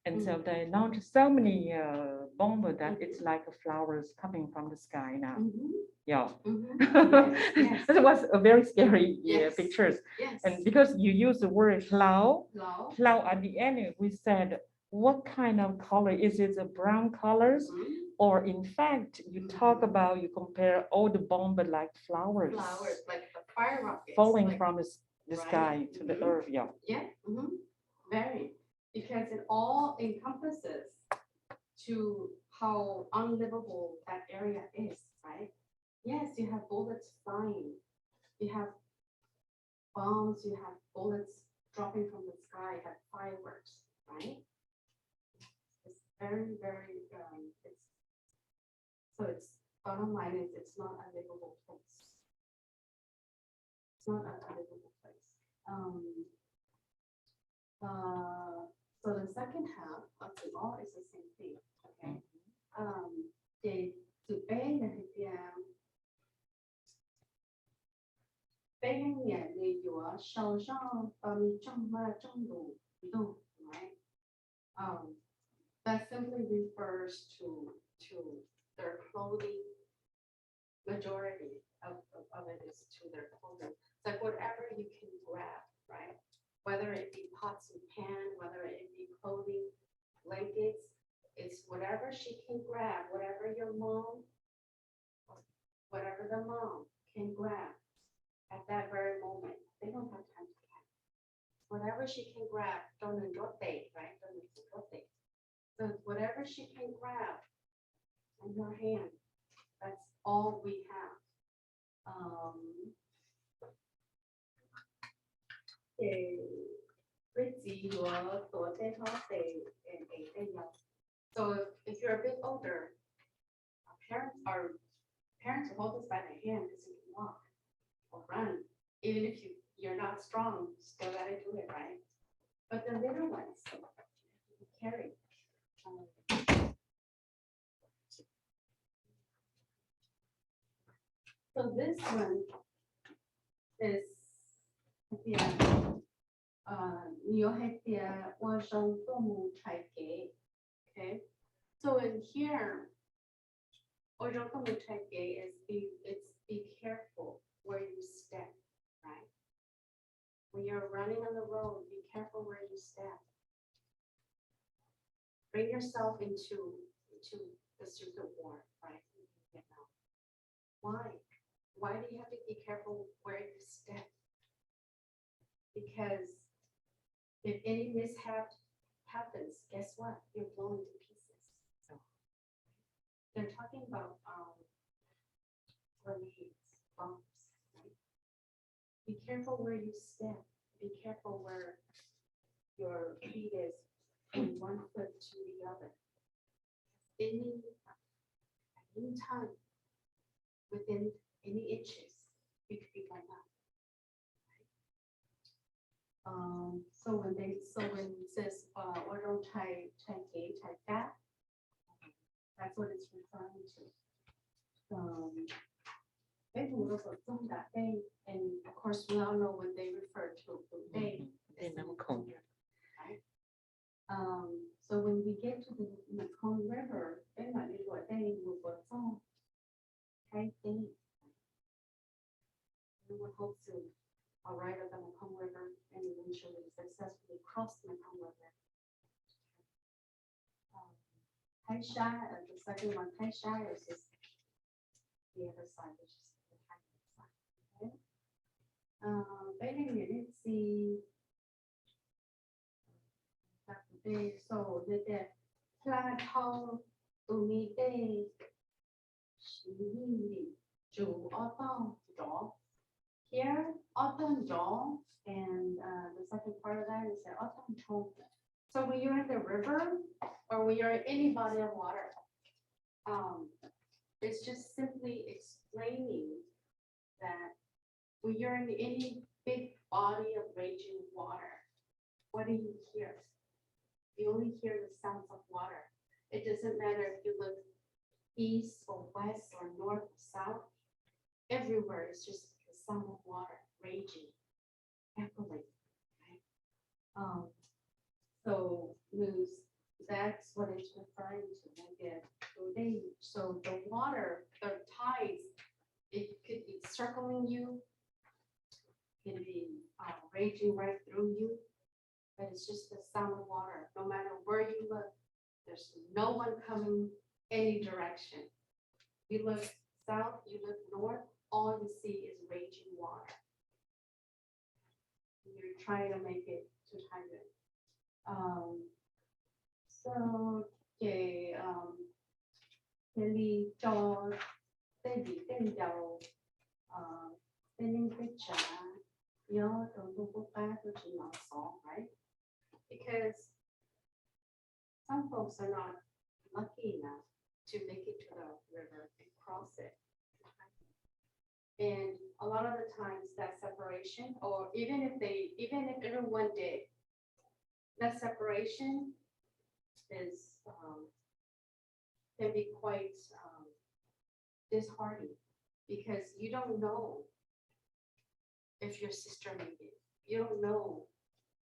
And so they launched so many uh, bomb that it's like flowers coming from the sky now. Yeah. It was a very scary uh, pictures. And because you use the word hlau, hlau at the end, we said, what kind of color? Is it a brown colors? Or in fact, you talk about, you compare all the bomb like flowers, flowers, like the fire rockets, falling like from the, the sky to the earth. Yeah. Yeah. Very. Because it all encompasses to how unlivable that area is, right? Yes, you have bullets flying. You have bombs, you have bullets dropping from the sky, you have fireworks, right? It's very, very, um, it's, so it's, bottom line is it's not a livable place. It's not a, a livable place. Um, uh, so the second half of the law is the same thing, okay? Um, ces tus peb yog hais tias peb leej niam nws yuav sau zog tau nws tsoog maj tsoog lus ntug, right? Um, that simply refers to to their clothing. Majority of, of, of it is to their clothing. It's like whatever you can grab, right? Whether it be pots and pan, whether it be clothing, blankets, it's whatever she can grab, whatever your mom, whatever the mom can grab at that very moment. They don't have time to pack. Whatever she can grab, rau nws nruab tes, right? Rau nws nruab tes. So whatever she can grab in her hand, that's all we have. Um, ces peb txiv yuav tuav tej hlob tes, tes yau. So if you're a bit older, our parents, our parents will hold us by the hand because you can walk or run. Even if you, you're not strong, you still gotta do it, right? But the little ones, you have to be carried. Um, so this one is, yeah, uh, nws yuav hais tias ua zoo tuaj mus rhais kev. Okay? So in here, ua zoo tuaj mus rhais kev is be, it's be careful where you step, right? When you're running on the road, be careful where you step. Bring yourself into, into the circuit war, right? Why? Why do you have to be careful where you step? Because if any mishap happens, guess what? You're blown to pieces. So they're talking about um, grenades, bombs, right? Be careful where you step. Be careful where your feet is from one foot to the other. Any, any time within any inches, you could be blown up. Um, so when they, so when it says uh, ua zoo rhais, rhais kev, rhais kab, that's what it's referring to. Um, peb mus rau kom txog nram dej, and of course we all know when they refer to tus dej, it's the Mekong River, right? Um, so when we get to the Mekong River, peb mam li luam dej mus kom txog Thaib Teb. House, um, Thaib Sab, uh, the second one, Thaib Sab is just the other side, which is the Thai side. Okay? Uh, peb leej niam leej txiv, so, hla dhau tus me tej siv yij li, tsum ob tog nrov. Here, ob tog nrov, and uh, the second part of that is that ob tog nroo. So when you're in the river or when you're in any body of water, um, it's just simply explaining that when you're in any big body of raging water, what do you hear? You only hear the sounds of water. It doesn't matter if you look east or west or north or south. Everywhere it's just the sound of water raging, echoing, right? Um, so nws, that's what it's referring to. Like, uh, so they, so the water, the tides, it could be circling you, can be uh, raging right through you, but it's just the sound of water. No matter where you look, there's no one coming any direction. You look south, you look north, all you see is raging water. You're trying to make it to Thailand. Um, so, okay, um, cia li tso tej viv tej ncaus, uh, tej neej tej tsav nyob rau ntuj qub qab tuaj tsis hnov xov, right? Because some folks are not lucky enough to make it to the river and cross it. And a lot of the times that separation, or even if they, even if everyone did, that separation is um, can be quite um, disheartening because you don't know if your sister made it. You don't know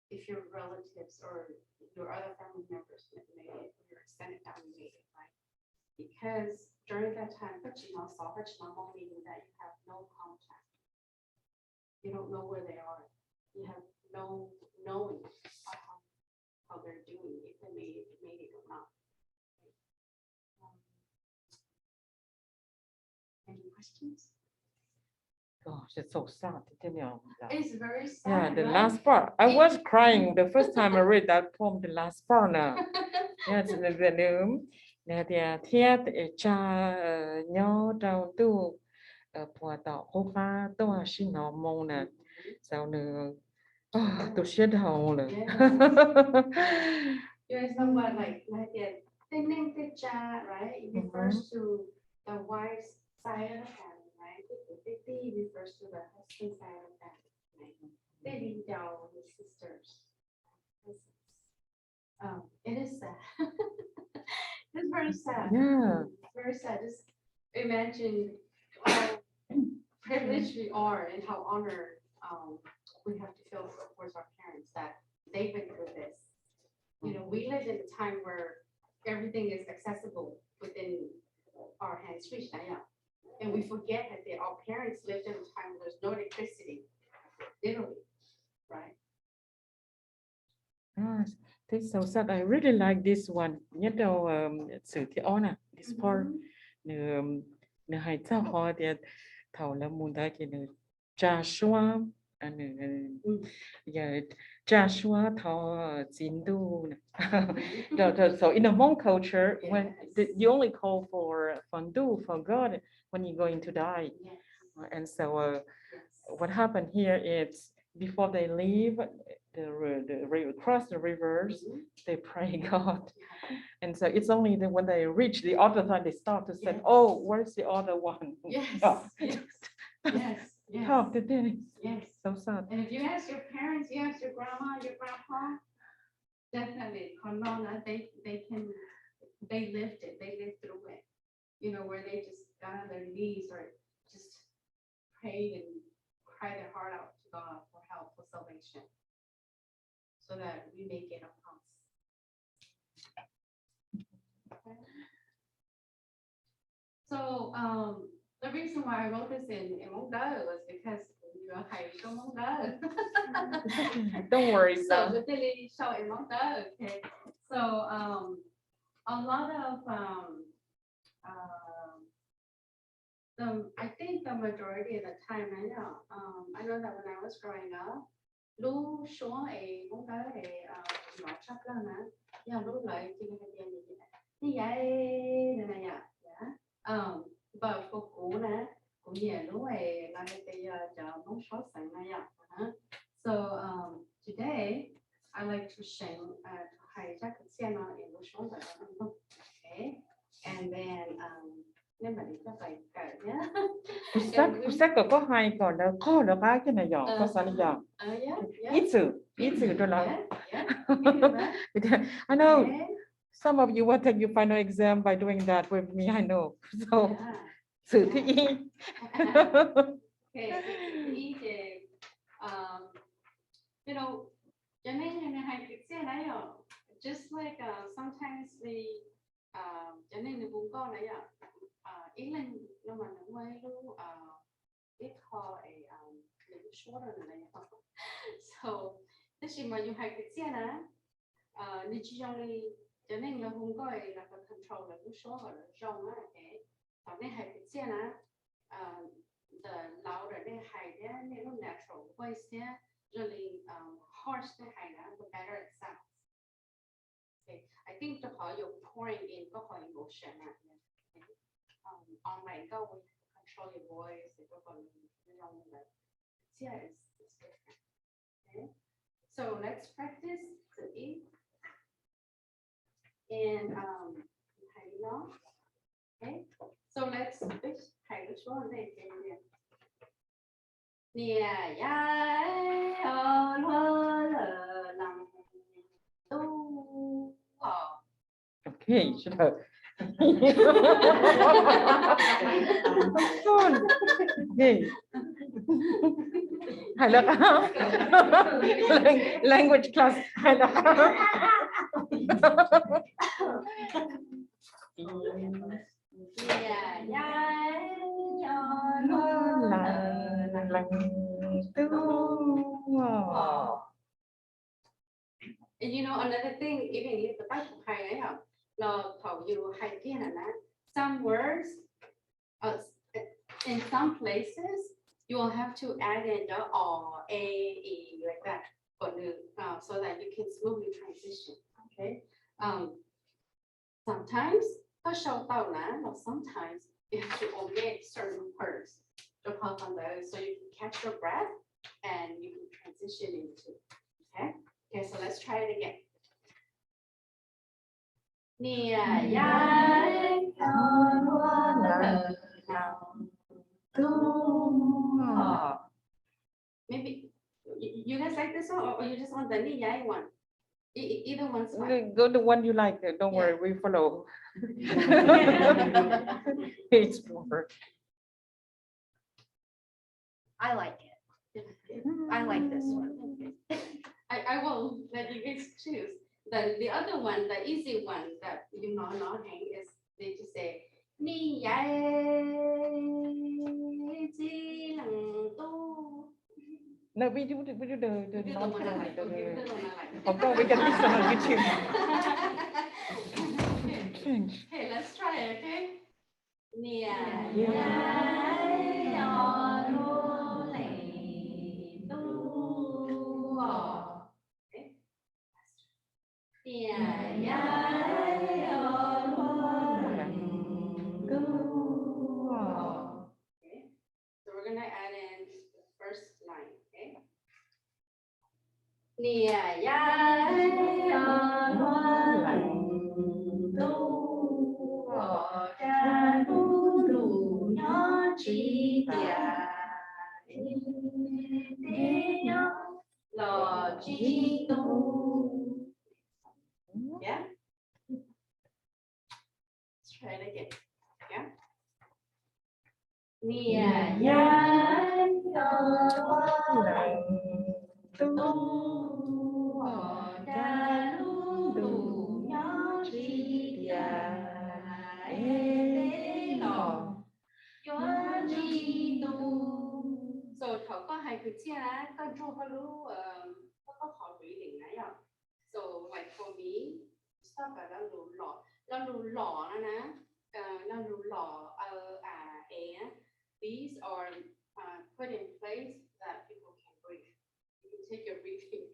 if your relatives or your other family members made it, or your extended family made it, right? Because during that time, koj tsis hnov xov, koj tsis hnov moo li, that you have no contact. You don't know where they are. You have no knowing of how, how they're doing, if they made, made it or not. Um, any questions? Gosh, it's so sad, isn't it? It's very sad, yeah, the right? Last part. I was crying the first time I read that poem, the last part na. Yes, the, the, nws tias thiab tsa nyob rau ntuj puag tom qub qab tuaj tsis hnov moo na. So nws tu siab dhau lawm. Yes. You know, somewhat like, like the, tej neej tej tsav, right? It refers to the wife's side of the family, right? Tej kwv tej tij refers to the husband side of the family, right? Tej viv ncaus, the sisters. Um, it is sad. It's very sad. Yeah. Very sad. Just imagine how privileged we are and how honored um, we have to feel towards our parents that they went through this. You know, we live in a time where everything is accessible within our hands reach, yeah. And we forget that they, our parents lived in a time where there's no electricity, literally, right? Ah, this so sad. I really like this one. Nyob rau um, xwm thib ob na, this part. Nws, nws hais txog qhov tias thaum lawv mus ntawd ces nws tsa suab, nws, tsa suab thov txiv ntuj. So in the Hmong culture, when the, you only call for, for ntuj, for God, when you're going to die. And so uh, what happened here is before they leave the, the river, cross the rivers, they pray God. And so it's only that when they reach the other side, they start to say, oh, where's the other one? Yes. Yes. Yes. Talk to them. Yes. So sad. And if you ask your parents, you ask your grandma, your grandpa, definitely, qhov no, they, they can, they lived it, they lived through it. You know, where they just got on their knees or just prayed and cried their heart out to God for help, for salvation, so that we may get a promise. Okay. So um, the reason why I wrote this in, in Hmong Dawb was because Kuv yuav hais rau Hmoob Dawb. Don't worry, so kuv thiaj li sau es Hmoob Dawb. Okay. So um, a lot of um, uh, the, I think the majority of the time, I know, um, I know that when I was growing up, lub suab es Hmoob Dawb es hnov tshaj plaws na, yog lub lawv cia li hais tias nej yam no na yom. But for kuv na, kuv nyiam lub es lawv hais tias yog cov Hmoob suab xeev na yom. So um, today I like to share, uh, to hais zaj kwv txhiaj no es lub suab ntawm no. Okay. And then um, nej mam li coj pais kawm thiab. Kuv xav kom koj hais kom lawv qog lawv qab kiag na yom, koj xav li yom. Ib txwm, ib txwm rau lawv. I know some of you will take your final exam by doing that with me, I know. So, xwm thib ib. Cov neeg nws hais kwv txhiaj na yom, just like uh, sometimes we, cov neeg nws hu nkauj na yom, ib leeg no mas nws muaj ib lub, ib qho es nws lub suab rau nws na yom. So tab sis mas yus hais kwv txhiaj na, nws tsis zoo li cov neeg lawv hu nkauj es lawv control lawv lub suab kom lawv zoo na. Thaum nej hais kwv txhiaj na, the louder nej hais thiab nej lub natural voice thiab zoo li harsh nej hais na, the better it sounds. Okay, I think rau qhov you're pouring in koj qhov emotion na. Um, on like go, we have to control your voice, rau qhov zoo lawm. Yeah, it's, it's different. Okay. So let's practice to eat. And um, hais li no. Okay. So let's, hais lub suab ntej. Niam yau luag lawm leej tub os. Okay, sawv daws. Okay. Hais lawv qab. Language class hais lawv qab. Niam yau luag lawm leej tub os. And you know another thing, even if the Bible hais na yom, los thaum yus hais kiag na na, some words, uh, in some places, you will have to add in the o, e, e like that, kom nws, uh, so that you can smoothly transition. Okay. Um, sometimes koj sau tau na, los sometimes you have to omit certain words rau qhov ntawd, so you can catch your breath and you can transition into. Okay? Okay, so let's try it again. Niam yau luag lawm leej tub os. Maybe you, you guys like this one, or, or you just want the niam yau one? E-, e-, either one's fine. Go the one you like. Don't worry, we follow. It's more. I like it. I like this one. I, I will let you guys choose. The, the other one, the easy one that you know, not hang is they just say, niam yau txij leej tub. No, we do, we do the, the normal one. Of course, we can do some on YouTube. Change. Okay, let's try it, okay? Niam yau luag lawm leej tub os. Niam yau luag lawm leej tub os. So we're gonna add in the first line, okay? Niam yau luag lawm leej tub os, cas hnub ntuj nyob tsis tiag, neb nyob los tsis tu. Yeah? Let's try it again. Yeah? Niam yau luag lawm leej tub os, cas hnub ntuj nyob tsis tiag, neb los yuav tsis tu. So thaum koj hais Hais kwv txhiaj na, koj draw koj lub, koj, koj qhov reading na yom. So like for me, stop at lo lus los, lo lus los no na, lo lus los, a, e, these are put in place so that people can breathe. You can take your breathing.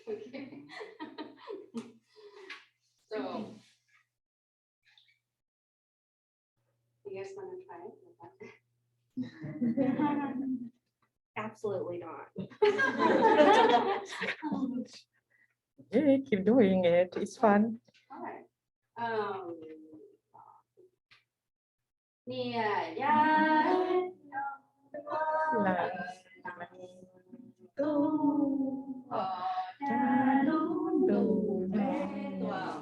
Okay. So, you guys want to try it? Absolutely not. Okay, keep doing it. It's fun. All right. Um, Niam yau, lawm, tub, cov lub ntuj me tuaj,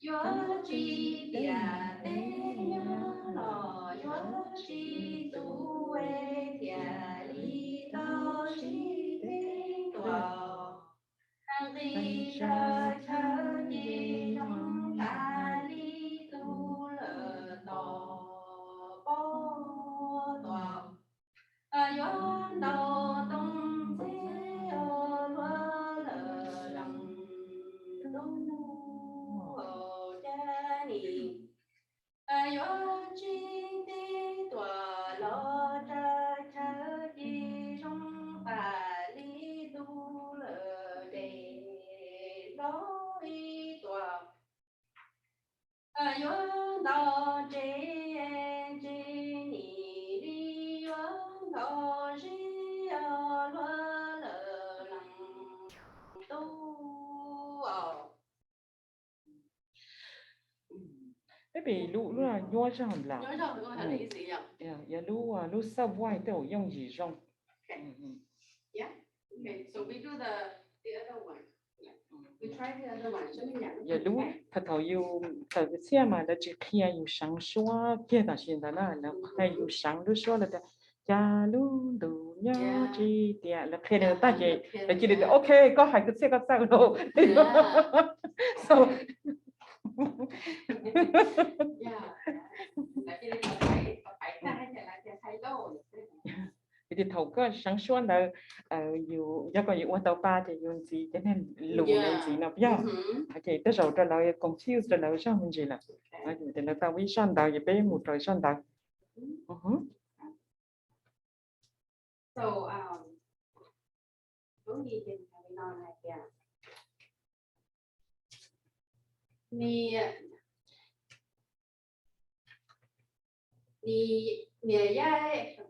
yuav tsis tias teb nyob los yuav tsis tu, thiaj li tau sib teeb tuaj. Nqis sawv chaw ces zoo tas li tus lawm tos pob tuaj. Yuav ntaus toog txheb luag lawm lees lub caj ni. Yuav tsis teb tuaj los sawv chaw ces zoo tas li tus lawm dej hlob ib tuaj. Yuav ntaus ntses ntses nim li yuav ntaus zeb luag lawm lees tub. Peb pem lub, lub nyuaj zog nplaum. Yog lub, lub subway tej zaum yooj yim zoo. Yog lub thaum, thaum yus tawm kwv txhiaj mas lawv tsis qhia yus seev suab kiag tam sim ntawd na, lawv qhia yus seev lub suab lawv tias cas lub ntuj nyob tsis tias, lawv qhia li ntawd tag ces lawv cia li tias ok, koj hais kwv txhiaj koj txawj lauj. So, vim tias thaum koj seev suab ntawd, yus, yog koj yuav ua tau pa ces yus ntxiv cov niag lus ntawd ntxiv no yog, ces tej zaum rau lawv confuse rau lawv zaj me ntsis lawm. Ces lawv tau ib zaj ntawd ces peb mus rau zaj ntawd. Niam, niam yau, niam yau, niam yau,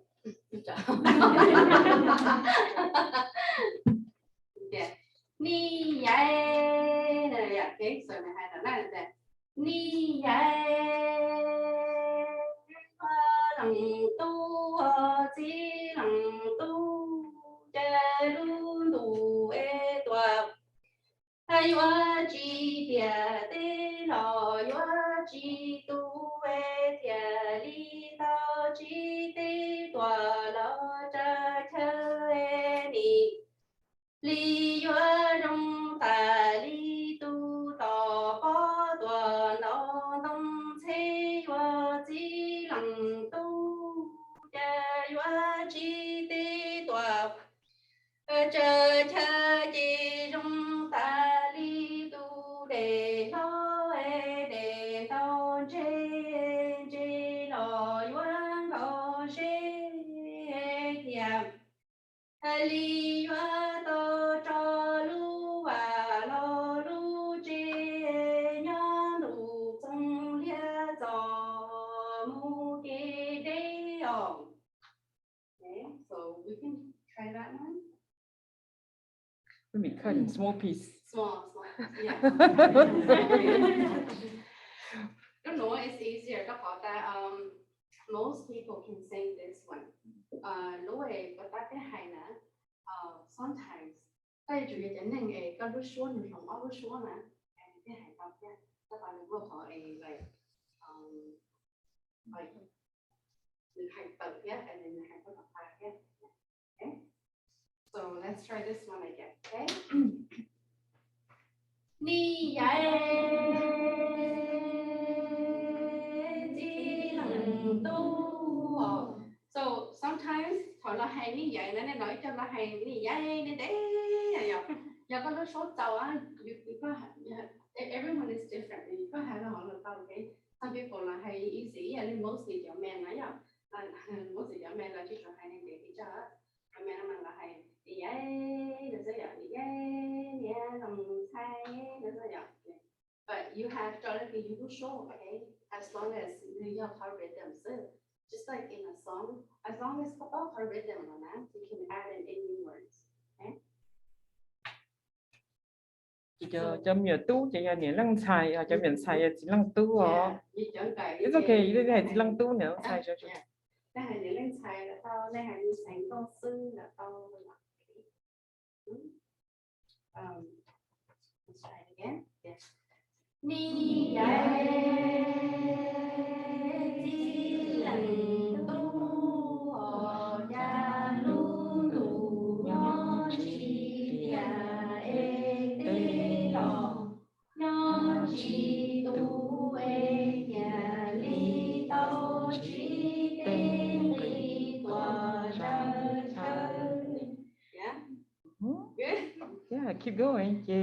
leej tub, txiv leej tub, cas lub ntuj es tuaj, yuav tsis tias teb los yuav tsis tu, thiaj li tau tsis teb tuaj los sawv chaw nim li yuav zoo tas li tus tos pob tuaj, ntaus ntoo txheb yuav txiv leej tub, cas yuav tsis teb tuaj sawv chaw ces zoo tas li tus dej hlob, dej ntaus ntses, ntses los yuav ntaus zeb thiab, li yuav tau tso lub vaj los lub tsev, nyob ntuj txoov liab txos mus kev deb os. Okay, so we can try that one. Let me cut in small piece. Small, small piece, yeah. Don't know, it's easier rau qhov tas, um, most people can sing this one. Lub es puas tab peb hais na, sometimes koj yuav tsum yog cov neeg es koj lub suab nws hloov ob lub suab na, peb hais tau thiab, koj tau nws muaj qhov es like, like, nws hais tawm thiab, nws hais tau tom qab thiab. Okay? So let's try this one again, okay? Niam yau, txiv leej tub. So sometimes thaum lawv hais niam Yog nej no ib co los hais ni yai ne ntev yom. Yog koj lub suab txaus, everyone is different, koj hais los hais los tau. Some people los hais easy, ib yam li mostly cov men na yom. Mostly cov men los tsis tau hais ne ntev pes tsawg. Cov men no mas los hais ni yai no xwb yom, ni yai, ni yai, no mus ntxhais no xwb yom. But you have to lub suab, okay? As long as nws yog qhov rhythm xwb. Just like in a song, as long as koj paub qhov rhythm no na, you can add in any words. Okay? Ces cov me nyuam tub ces yog niam leej ntxhais, cov me nyuam ntxhais yog txiv leej tub os. It's okay, hais txiv leej tub niam leej ntxhais. Nej hais niam leej ntxhais los tau, nej hais ntxhais nkauj xwb los tau. Ni yai, txiv leej tub, cas lub ntuj nyob tsis tiag es tej los nyob tsis tu es cas li tau tsis tej nqis tuaj tsawv tsawv. Yeah, keep going. Ces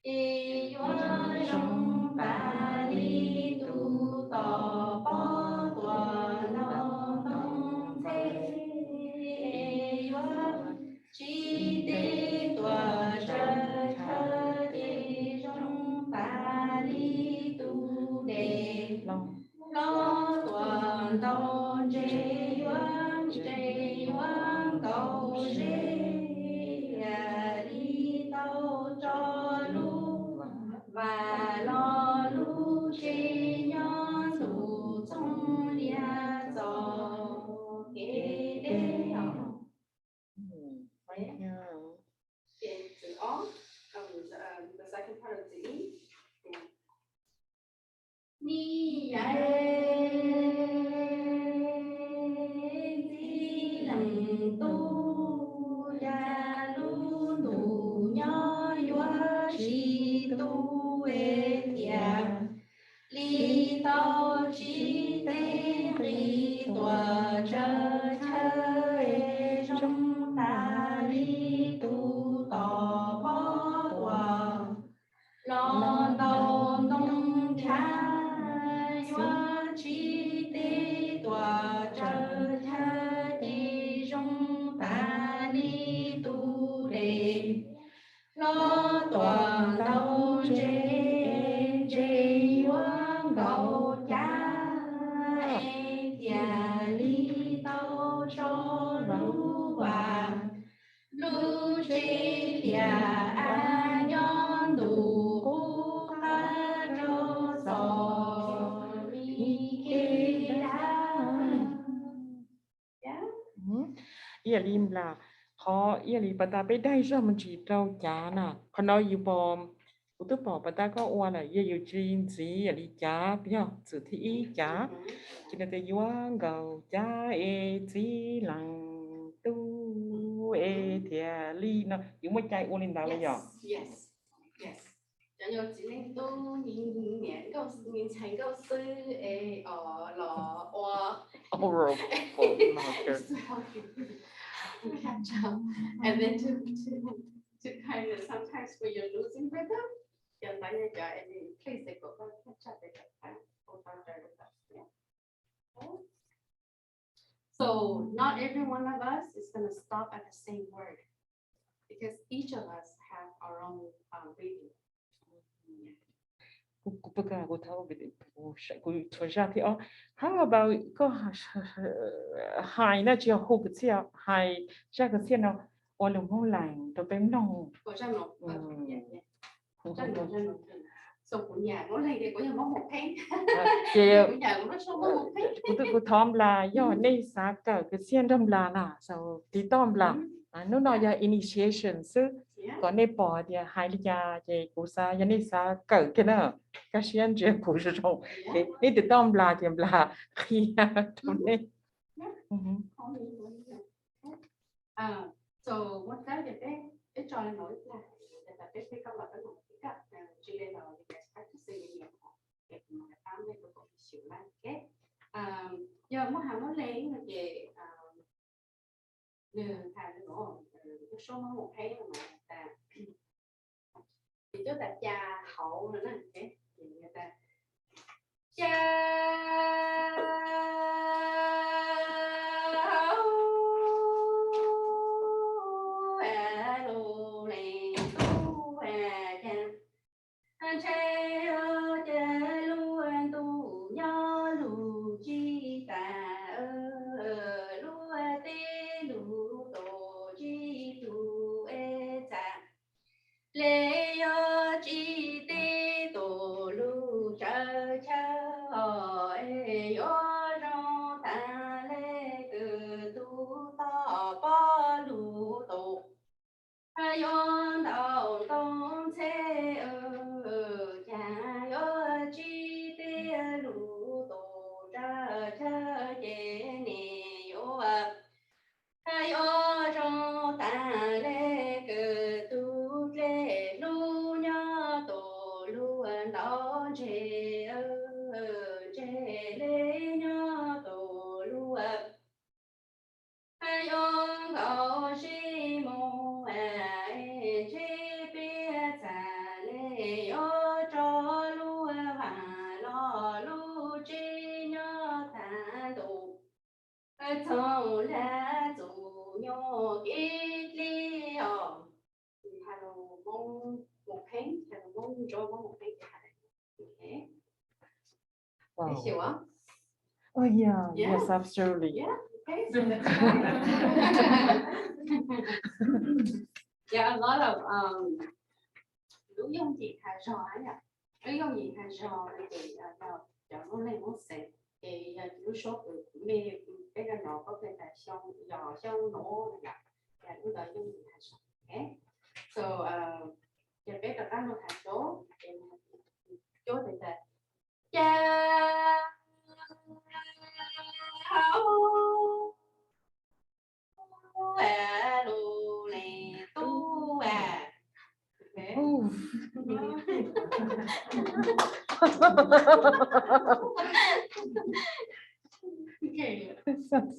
ces yuav zoo tas li tus toj pob tuaj nto ntoo ntxhe, yuav tsis tej tuaj tsawv tsawv ces zoo tas li tus dej hlob tuaj ntaus ntses, yuav ntses yuav nkaus zeb, yam li tau tso lub vas los lub tsev nyob ntuj txhooj liab txoj kev deb os. Ces txwm ob, the second part of txwm ib. Ni yai, txiv leej tub, cas lub ntuj nyob yuav tsis tu es tiag li tau tsis tej nqis tuaj tsawv tsawv es zoo tas li tus toj pob tuaj los ntaus ntoo ntshav, yuav tsis tej tuaj tsawv tsawv ces zoo tas li tus dej hlob tuaj ntaus ntses, ntses yuav nkaus cav es tiag li tau tso lub vas lub tsev tiag av nyob ntuj qub qab rau txoj kev dab. Ib yam li nplas, qhov ib yam li pas tas peb daig zog me ntsis rau cav na, qhov no yus pom, kuv twb pom pas tas koj ua lawm, yog yus cia li ntxiv yam li cav, yog txwm thib ib cav, ces nws tias yuav nkaus cav es txiv leej tub es tiag li no, yus muaj cai ua li ntawd los yog? Cov yog txiv leej tub, me ntxhais nkauj xwb es os los ua oral folk no. Catch up. And then to, to, to kind of sometimes when you're losing rhythm, cov ntawd yog cov and then please they go back catch up, they go back, go back there, go back there. So not every one of us is going to stop at the same word because each of us have our own uh, reading. Kuv, kuv, kuv, kuv txhua zaj thib ob. How about koj hais na, tsis yog hu kwv txhiaj, hais zaj kwv txhiaj no ua lus Hmoob Lees rau peb mloog. Ces kuv thov nplas, yog nej xav kawm kwv txhiaj nrog nplas na, so tiv toj nplas. Hnub no yog initiation xwb, kom nej pom tias hais li cas ces kuv xav, yog nej xav kawm kiag na, kaj siab ntsia kuv zoo zoo, nej tiv toj nplas ces nplas qhia rau nej. So muaj tab ces peb, peb tso li no ib plag, tas peb peb koj los koj los peb koj, tsis li los li cas practice li niam, ces kuv mam li pab nej rau kom xyuv lawm, ok. Yog muab hais muab lees no ces nws hais lus, lub suab Hmoob Mus Kheeb no mas tas, ces twb tas ca hauv no na, ces tas ca hauv lus leej tub ca. Ntshe yog ces lub ntuj nyob lub tsis tas, lub teb lub tus tsis tu es txaj, le yog tsis teb tus lub tsawv chaw es yuav zoo tas le kws tub toj pob lub tus. Yuav ntaus ntoo ntxhe, cas yuav tsis tiag lub tus tsawv chaw ces nim yuav, yuav zoo tas le kws tub dlej lub nyob tus lub ntau ntse, ntse le nyob tus lub yuav nkaus sib mus, ntshe peb txhaj le yuav tso lub vas los lub tsev nyob tag ntuj, txhob lam txuj nyuj kev dleb os. Hais lus Hmoob Mus Kheeb, hais lus Hmoob Ntsuab, Hmoob Mus Kheeb ces hais, okay. Wow. Sure? Oh yeah, yeah, yes, absolutely. Yeah, okay, so that's right. Yeah, a lot of, um, lub yooj yim hais zog na yom, lub yooj yim hais zog ces yog cov lub neej Hmoob xeem, ces yog lub suab kws me peb cov nyuam qhuav peb tas xyoo, yog xyoo nuav yom, ces lub ntawd yooj yim hais zog. Okay, so, um, ces peb rov qab lug hais cuab, ces cuab ces tas ca hauv lub leej tub. Okay. Okay,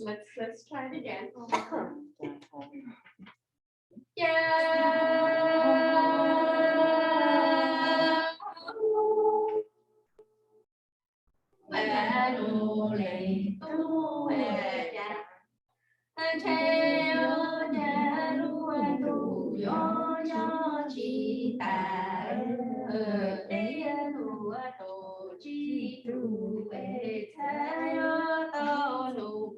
let's, let's try it again. Ca lub leej tub ca, ntshe yuav ca lub ntuj yuav nyob tsis tas, teb lub tus tsis tu es txhaj yuav tau lub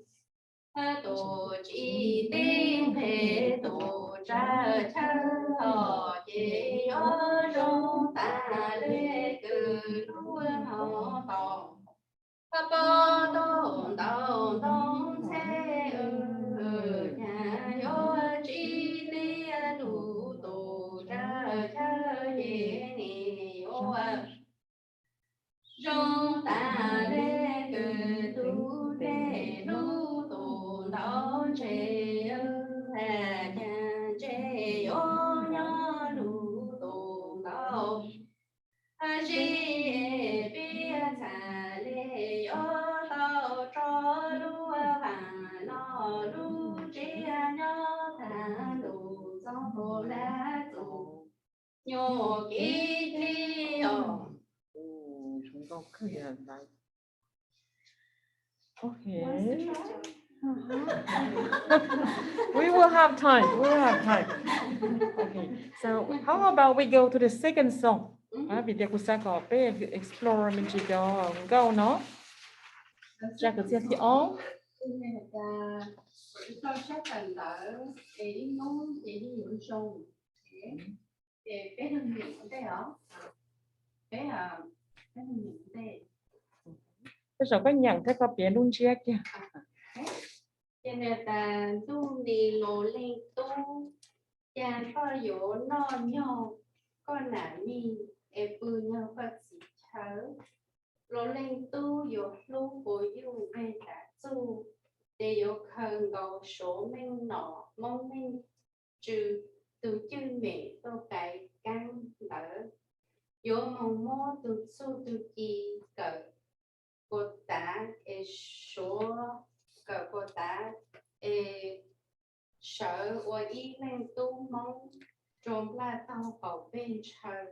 tus tsis teb nqe tus tsawv chaw os, ces yuav zoo tas le kws lub hauv paus, pob tau ntaus ntoo ntxhe, cas yuav tsis teb lub tus tsawv chaw ces nim yuav zoo tas le kws tub dlej lub tus ntau ntse, cas ntshe yuav nyob lub tus ntau zis, peb txhaj le yuav tau tso lub vas los lub tsev nyob tag ntuj, txhob lam txuj nyuj kev dleb os. Okay. We will have time. We will have time. Okay. So how about we go to the second song? Vim tias kuv xav kom peb explore me ntsis cov nkauj no. Tsa kwv txhiaj thib ob. Ces peb nyeem ntej os. Peb, peb nyeem ntej. Tej zaum koj nyeem thiab koj piav lub ntsiab kiag. Ces nws tas ntuj nis los leej tub, cas koj yuav noj nyog koj nam mij es pw nyog koj txiv chaw. Los leej tub yuav hlub puas yuj nqeg tas txuj, ces yuav khaws nkaus Suav meej nom Hmoob meej tsw, tus cwj mem tuaj kais kaab ntawd. Yuav moog muab tug txuj tug ci kawm puas tav es Suav, kawm puas tav es Tau pom peb ntshaw.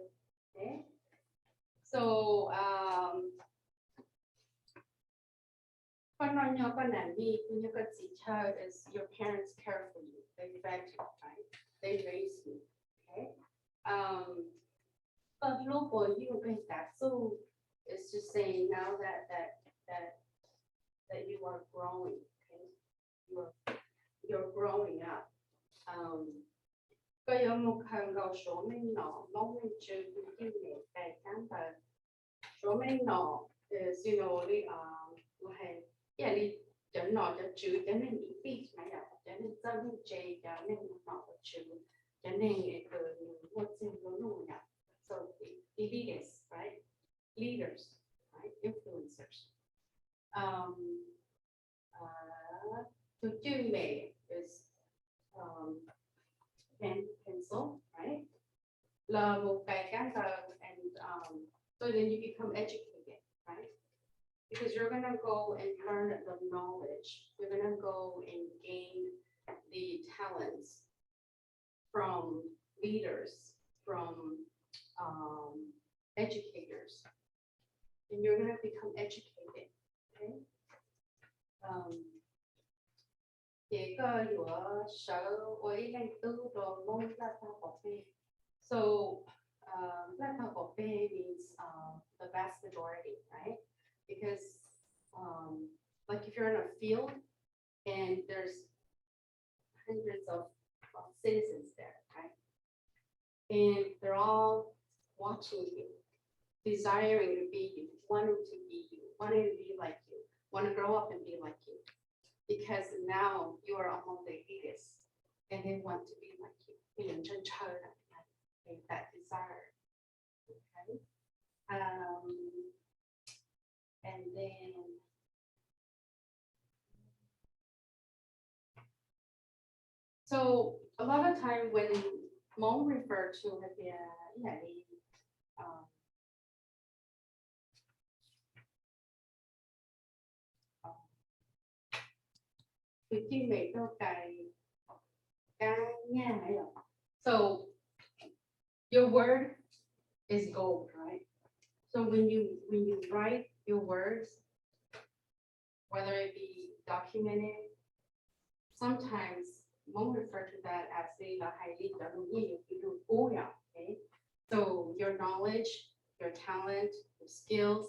Okay. So, um, koj noj nyob koj nam mij, koj nyob koj txiv chaw, is your parents care for you, they fed you, right? They raised you. Okay. Um, koj hlub puas yug peb tav txuj, it's just saying now that that that that you are growing, okay? You're, you're growing up. Um, koj yuav mus khaws nkaus Suav meej nom, Hmoob meej tswv, kwv tij neej tsa, cab ntawd. Suav meej nom, xws li, ua hais, ib yam li cov nom cov tswv, cov neeg ib tij na yom, cov neeg txawj neeg ntse, cov neeg ua nom ua tswv, cov neeg uas nws muaj txiag nplua nuj yom. So, elites, right? Leaders, right? Influencers. Um, uh, tus cwj mem is, um, pen, pencil, right? Los mus kais kab ntawv and, um, so then you become educated, right? Because you're gonna go and learn the knowledge. You're gonna go and gain the talents from leaders, from, um, educators, and you're gonna become educated, okay? Um, ces koj yuav sawv ua ib leej tub rau Hmoob Nplaj Paj Pov Peg. So, uh, Nplaj Paj Pov Peg means, uh, the vast majority, right? Because, um, like, if you're in a field and there's hundreds of, of citizens there, right? And they're all watching you, desiring to be you, wanting to be you, wanting to be like you, want to grow up and be like you. Because now you are among the elitists and they want to be like you. Ib yam ntshaw ntshaw, like, that desire. Okay. Um, and then, so a lot of time when Hmoob refer to hais tias, ib yam li, um, tus cwj mem tuaj kais kab nyaj na yom. So your word is gold, right? So when you, when you write your words, whether it be documented, sometimes Hmoob refer to that as, li lawv hais li cov lus Nyij Yuav, lus kub yom, okay? So your knowledge, your talent, your skills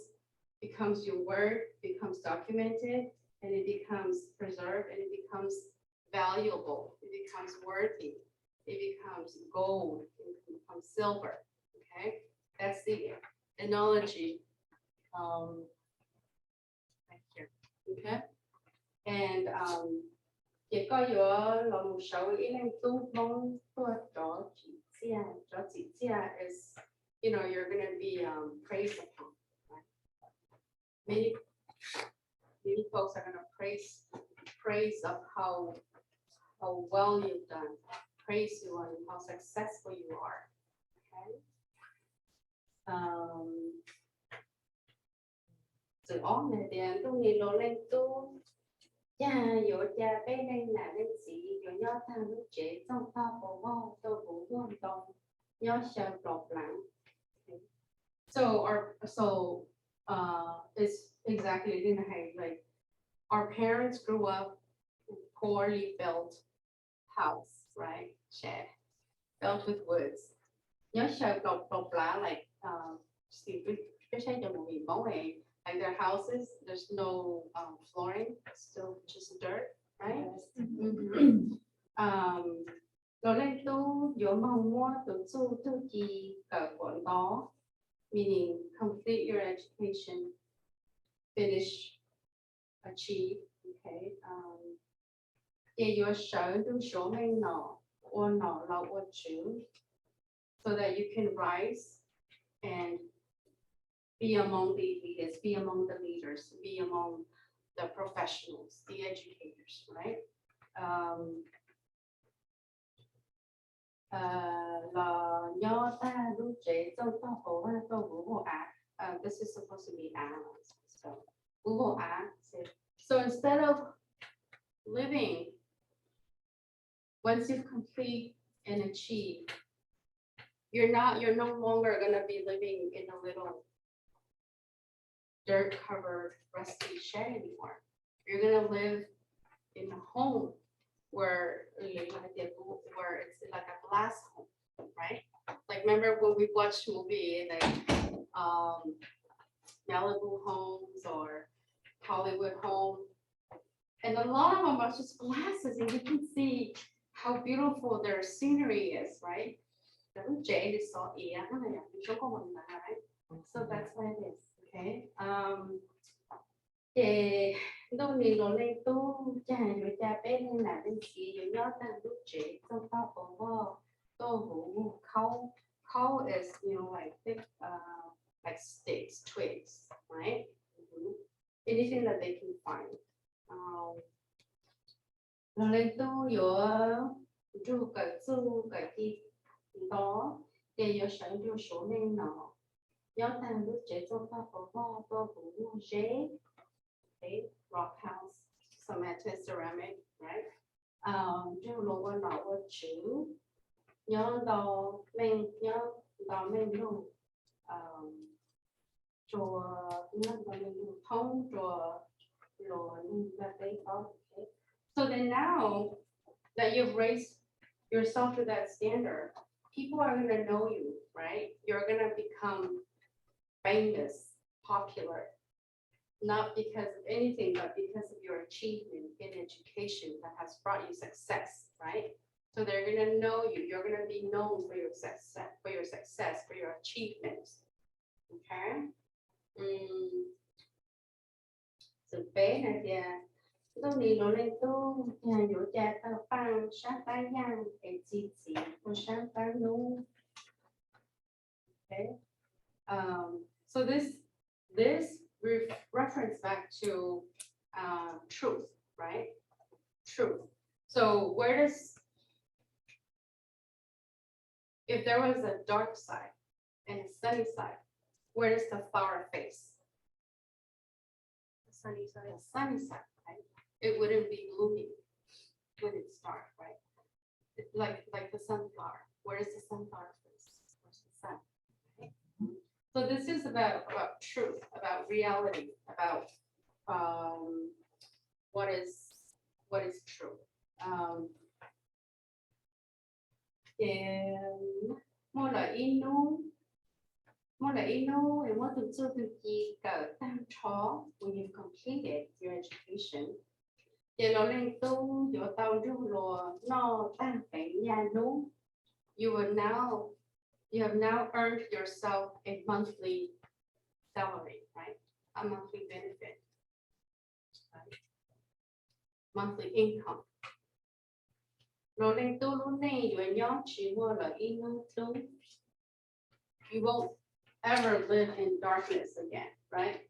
becomes your word, becomes documented, and it becomes preserved, and it becomes valuable, it becomes worthy, it becomes gold, it becomes silver. Okay, that's the analogy. Um, right here. Okay, and, um, ces koj yuav los mus sawv ua ib leej tub Hmoob tuaj rov tsim txiaj. Rov tsim txiaj is, you know, you're gonna be, um, praised upon, right? Many, many folks are gonna praise, praise of how, how well you've done, praise you on how successful you are. Okay? Um, Xwm ob hais tias ntuj ni los leej tub, yog yuav ua cas peb leej nam leej txiv yuav nyob tag lub tsev txooj tog pos vog tuaj huv vuag ntoo, nyob xyaw plos plav. So our, so, uh, it's exactly li na hais, like, our parents grew up in poorly built house, right? Shed, built with woods. Nyob xyaw plos plav, like, um, peb saib cov movie Hmoob, like, their houses, there's no, um, flooring, still just dirt, right? Um, los leej tub yuav moog muab tus txuj tug ci kawm kom ntov, meaning complete your education, finish, achieve, okay? Um, ces yuav sawv nrug Suav meej nom, ua nom los ua tswv, so that you can rise and be among the elitists, be among the leaders, be among the professionals, the educators, right? Um, los nyob tag lub tsev txooj tog pos vog tuaj huv vuag av. This is supposed to be av, so, huv vuag av. So instead of living, once you've complete and achieved, you're not, you're no longer gonna be living in a little dirt covered rusty shed anymore. You're gonna live in a home where, where it's like a glass home, right? Like, remember when we watched movie like, um, Malibu homes or Hollywood home? And a lot of them are just glasses, and you can see how beautiful their scenery is, right? Lub tsev li xov iav no, right? So that's what it is, okay? Um, ces ntuj nis los leej tub, cas yuav cas peb neeg nam neeg txiv yuav nyob tag lub tsev txog tog pov vog tuaj huv mus khaub. Khaub is, you know, like thick, uh, like sticks, twigs, right? Mhm. Anything that they can find. Um, los leej tub yuav nrug kawm txuj kawm ci nto, ces yuav sawv nrug suav neej no nyob tag lub tsev txog tog pov vog tuaj huv muag zeb, okay, rock house, cemented ceramic, right? Um, nrug luag ua nom ua tswv, nyob nto meej, nyob nto meej lug, um, rua, nyob nto meej lug thoob rua luag neeg ntiaj teb paub, okay? So then now that you've raised yourself to that standard, people are gonna know you, right? You're gonna become famous, popular, not because of anything, but because of your achievement in education that has brought you success, right? So they're gonna know you. You're gonna be known for your success, for your success, for your achievements. Okay? Um, xwm peb hais tias, ntuj nis los leej tub, cas yuav cas tawg paaj sab qab yaaj es txi txiv rua sab qab nub. Okay. Um, so this, this re- reference back to, uh, truth, right? Truth. So where does, if there was a dark side and a sunny side, where does the flower face? The sunny side. The sunny side, right? It wouldn't be blooming when it's dark, right? It's like, like the sunflower. Where does the sunflower face? Where's the sun? Right? So this is about, about truth, about reality, about, um, what is, what is true. Um, ces muaj lawm ib hnub, muaj lawm ib hnub es muab tus txuj tus ci kawm tag nrho, when you've completed your education, ces los leej tub yuav tau nrug luag noj tag peev yaj hnub. You will now, you have now earned yourself a monthly salary, right? A monthly benefit. Monthly income. Los leej tub lub neej yuav nyob tsis muaj lawm ib hnub dlub. You won't ever live in darkness again, right?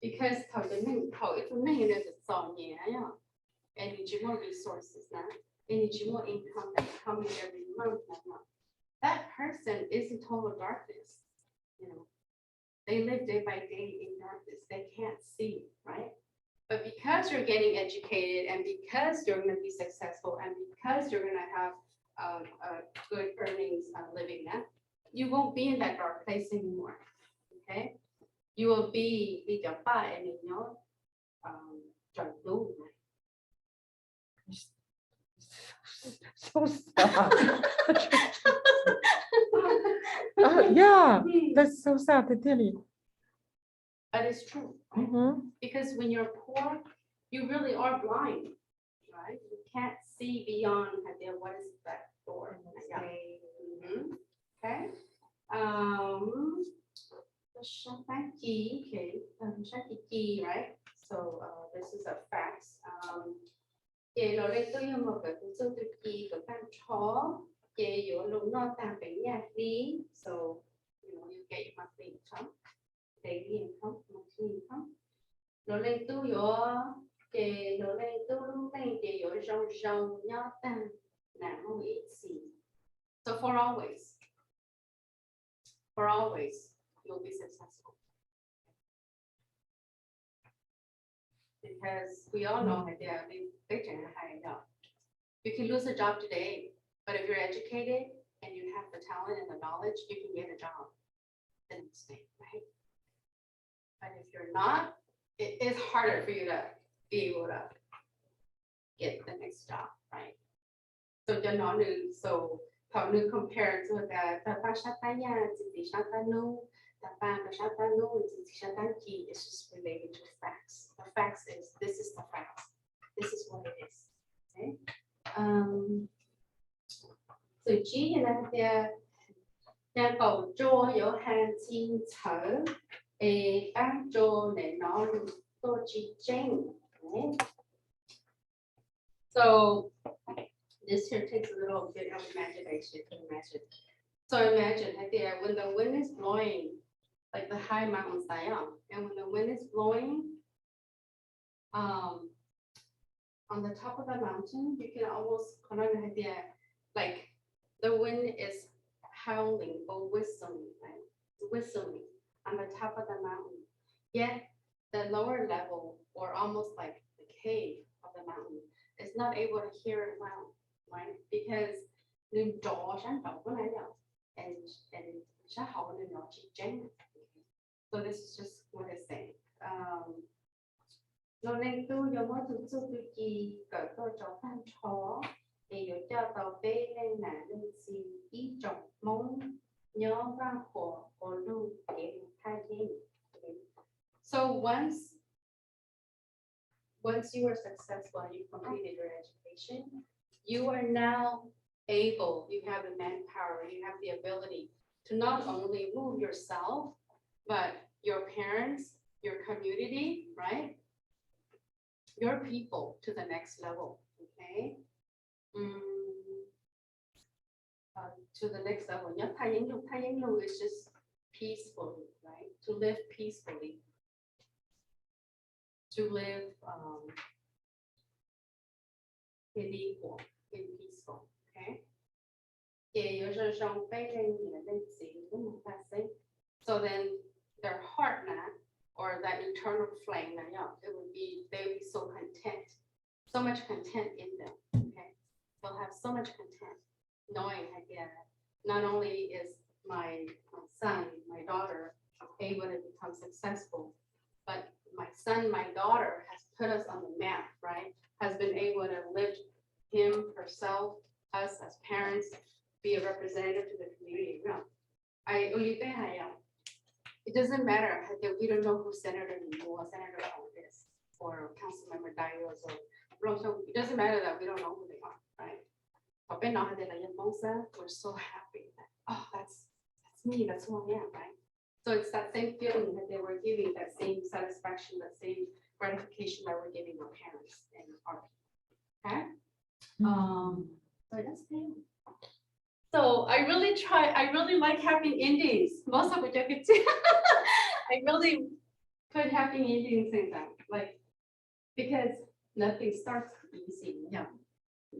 Because thaum tus neeg, thaum ib tug neeg nws txom nyem na, es nws tsis muaj resources na, es nws tsis muaj income that's coming every month na, that person is in total darkness, you know. They live day by day in darkness. They can't see, right? But because you're getting educated and because you're going to be successful and because you're going to have, um, a good earnings, uh, living, yeah, you won't be in that dark place anymore. Okay? You will be, be cov paj es nws nyob, um, raws lub. So sad. Uh, yeah, that's so sad. Tiag tiag li. But it's true, right? Because when you're poor, you really are blind, right? You can't see beyond hais tias what is that door. Yeah. Okay. Um, sab qab ci, okay, sab ci ci, right? So, uh, this is a fact. Um, ces los leej tub yuav mus kawm tus txuj tus ci kawm tag nrho, ces yuav lug noj tag peev yaj hli. So, you know, you get your monthly income, daily income, monthly income. Los leej tub yuav, ces los leej tub lub neej ces yuav zoo zoo nyob tag nam moog ib txhis. So for always, for always, you'll be successful. Because we all know hais tias, peb tseem hais yom, you can lose a job today, but if you're educated, and you have the talent and the knowledge, you can get a job the next day, right? But if you're not, it, it's harder for you to be able to get the next job, right? So cov no nws, so thaum nws compare to the, tag paj sab tab yaj txiv txiv sab tab nub, tag paj sab tab nub txiv txiv sab tab ci, it's just related to facts. The facts is, this is the facts. This is what it is. Okay? Um, Xwm txheej yog hais tias nyob kaum rau yuav has txi ntxhawv es pab rau nim no tuaj tsis tseeb. So this here takes a little bit of imagination to imagine. So imagine hais tias when the wind is blowing, like the high mountain Zion, and when the wind is blowing, um, on the top of the mountain, you can almost, qhov no nws hais tias, like, the wind is howling or whistling, right? It's whistling on the top of the mountain. Yet the lower level, or almost like the cave of the mountain, is not able to hear it well, right? Because nws nrov sab nraud na yom, and, and sab hauv nws nrov tsis tseeb. So this is just what it's saying. Um, Los leej tub yuav muab tus txuj tus ci kawm tuaj rau tag nrho, es yuav coj tau peb leej nam leej txiv ib tsoom Hmoob nyob Vaj Khuam ua luj kev thaj yeeb. So once, once you are successful and you completed your education, you are now able, you have the manpower, you have the ability to not only move yourself, but your parents, your community, right? Your people to the next level, okay? Mm, uh, to the next level. Nyob thaj yeeb lug, thaj yeeb lug is just peacefully, right? To live peacefully. To live, um, in equal, in peaceful, okay? Ces yuav zoo zoo peb leej niam leej txiv lub ntuj tag xeeb. So then their heart na, or that eternal flame na, it would be, they would be so content, so much content in them. Okay, they'll have so much content knowing hais tias not only is my, my son, my daughter able to become successful, but my son, my daughter has put us on the map, right? Has been able to lift him, herself, us as parents, be a representative to the community. No, I only thing I am. It doesn't matter hais tias we don't know who Senator Nyiaj Muas, Senator Hawkes, or Council Member Daios, or Rose. It doesn't matter that we don't know who they are, right? Thaum peb hnov hais tias lawv yog Hmoob xwb, we're so happy that, oh, that's, that's me, that's who I am, right? So it's that same feeling that they were giving, that same satisfaction, that same gratification that we're giving our parents and our people. Okay? Um, so that's it. So I really try, I really like having endings. Most of what you can see, I really put happy endings in them. Like, because nothing starts easy, you know.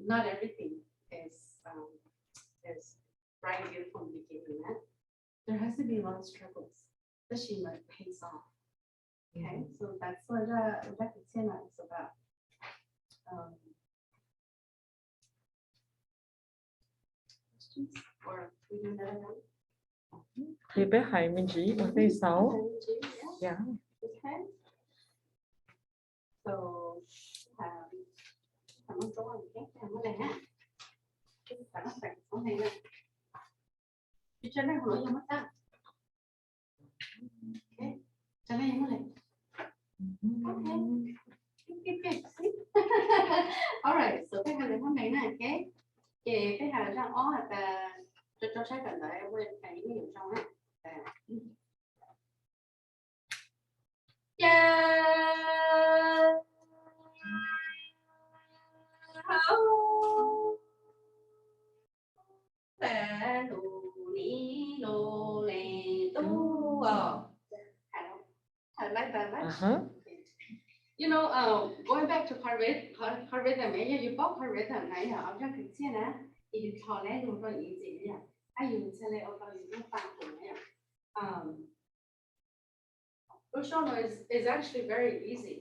Not everything is, um, is bright and beautiful in the beginning, yeah? There has to be a lot of struggles, especially when it pays off. Okay, so that's what, uh, what I can say about, um, questions or we do another round? Ces peb hais me ntsis ua tej xaus. Yeah. Okay. So, um, cảm ơn các bạn nhé. Cảm ơn các bạn có này nè. Cho nên không lỗi gì mất ta. Okay. Cho nên không lỗi. Okay. Good, good, good. All right. So, peb hais lus Hmoob ne na, okay. Ces peb hais zaj ob hais tias, rau rau saib kawm ntawv, ua li cas ib nyuag zoo na. Ces hauv tas lus ni lus li tub os. Hais laiv tas laiv. You know, um, going back to qhov rhythm, qhov, qhov rhythm ne, yog yus paub qhov rhythm na, yog ob zaj kwv txhiaj na, ces yus thov laiv lus rau yus ntxim na yom, ab yus txhaj le ua rau yus lub paj tus na yom. Um, lub suab no is, is actually very easy.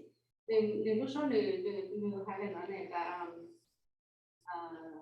Nws, nws lub suab nws, nws, nws hais li no ne, tias, um, uh,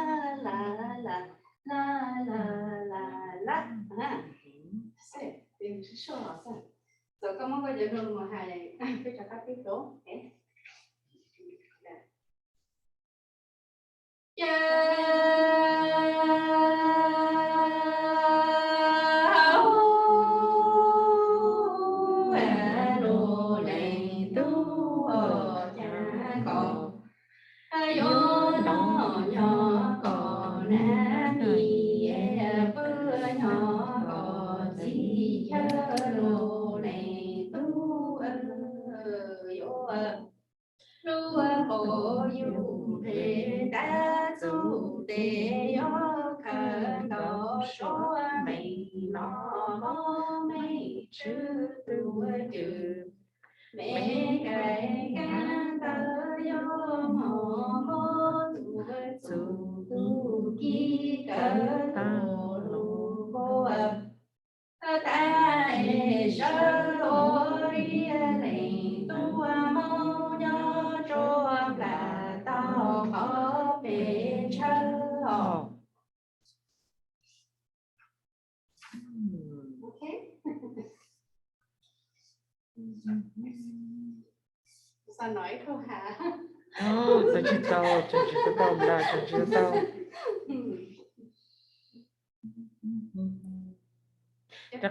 la la la la la la. Txawm koj muab koj cov nroog mus hais peb rov qab peb rau. Ca lus leej tub, cas koj yuav noj nyob koj nab mis, pw nyob koj txiv. Ca lus leej tub, yuav hlub quas yug nqe, tab txug tes yuav khaws nkaus suab meej no, mob meej tswv tus cwm, me nqaim kab ntawd yuav mob, mob tus txus tus ci kawg, tus lus quas tag es sawv ua ib leej tub, mob nyob tsua nplas tau qhov pes ntshaw os. Txaus tsis tau, txaus tsis tau. Ca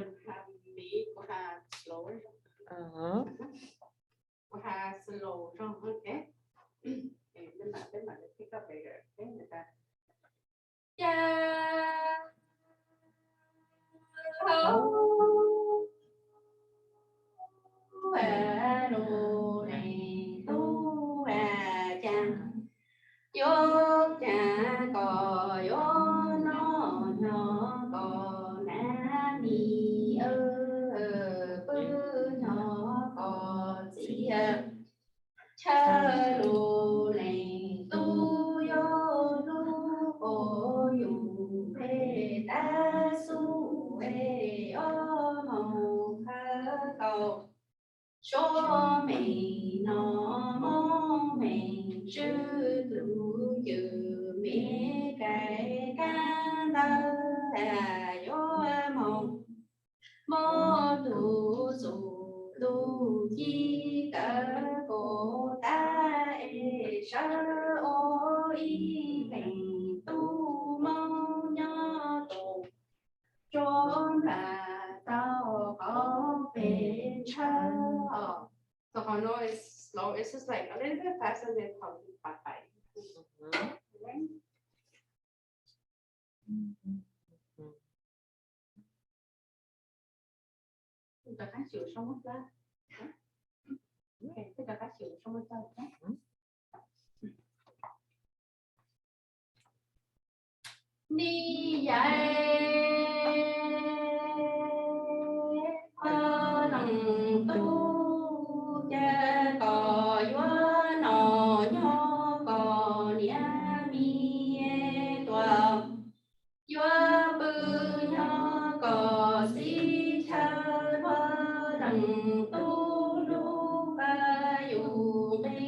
lus leej tub, cas yuav cas koj yuav noj nyob koj nab mis, pw nyob koj txiv. Ca lus leej tub, yuav hlub quas yug nqe, tab xub es yuav moog khaws nkaus suab meej no, mob meej tswv tus cwm, me nqaim kab ntawd yuav moog, mob tus txus tus ci kawg, kuv tag es sawv ua ib leej tub, mob nyob tus tsua nplas tau qhov pes ntshaw os. So qhov no is slow, it's just like a little bit faster than qhov pais pais. Rov qab xyuas zoo muab plab. Rov qab xyuas zoo muab plab. Nim yaiv leej tub, cas koj yuav noj nyob koj niam mis tuaj, yuav pw nyob koj txiv. Ca lus leej tub, hlub quas yug nqe,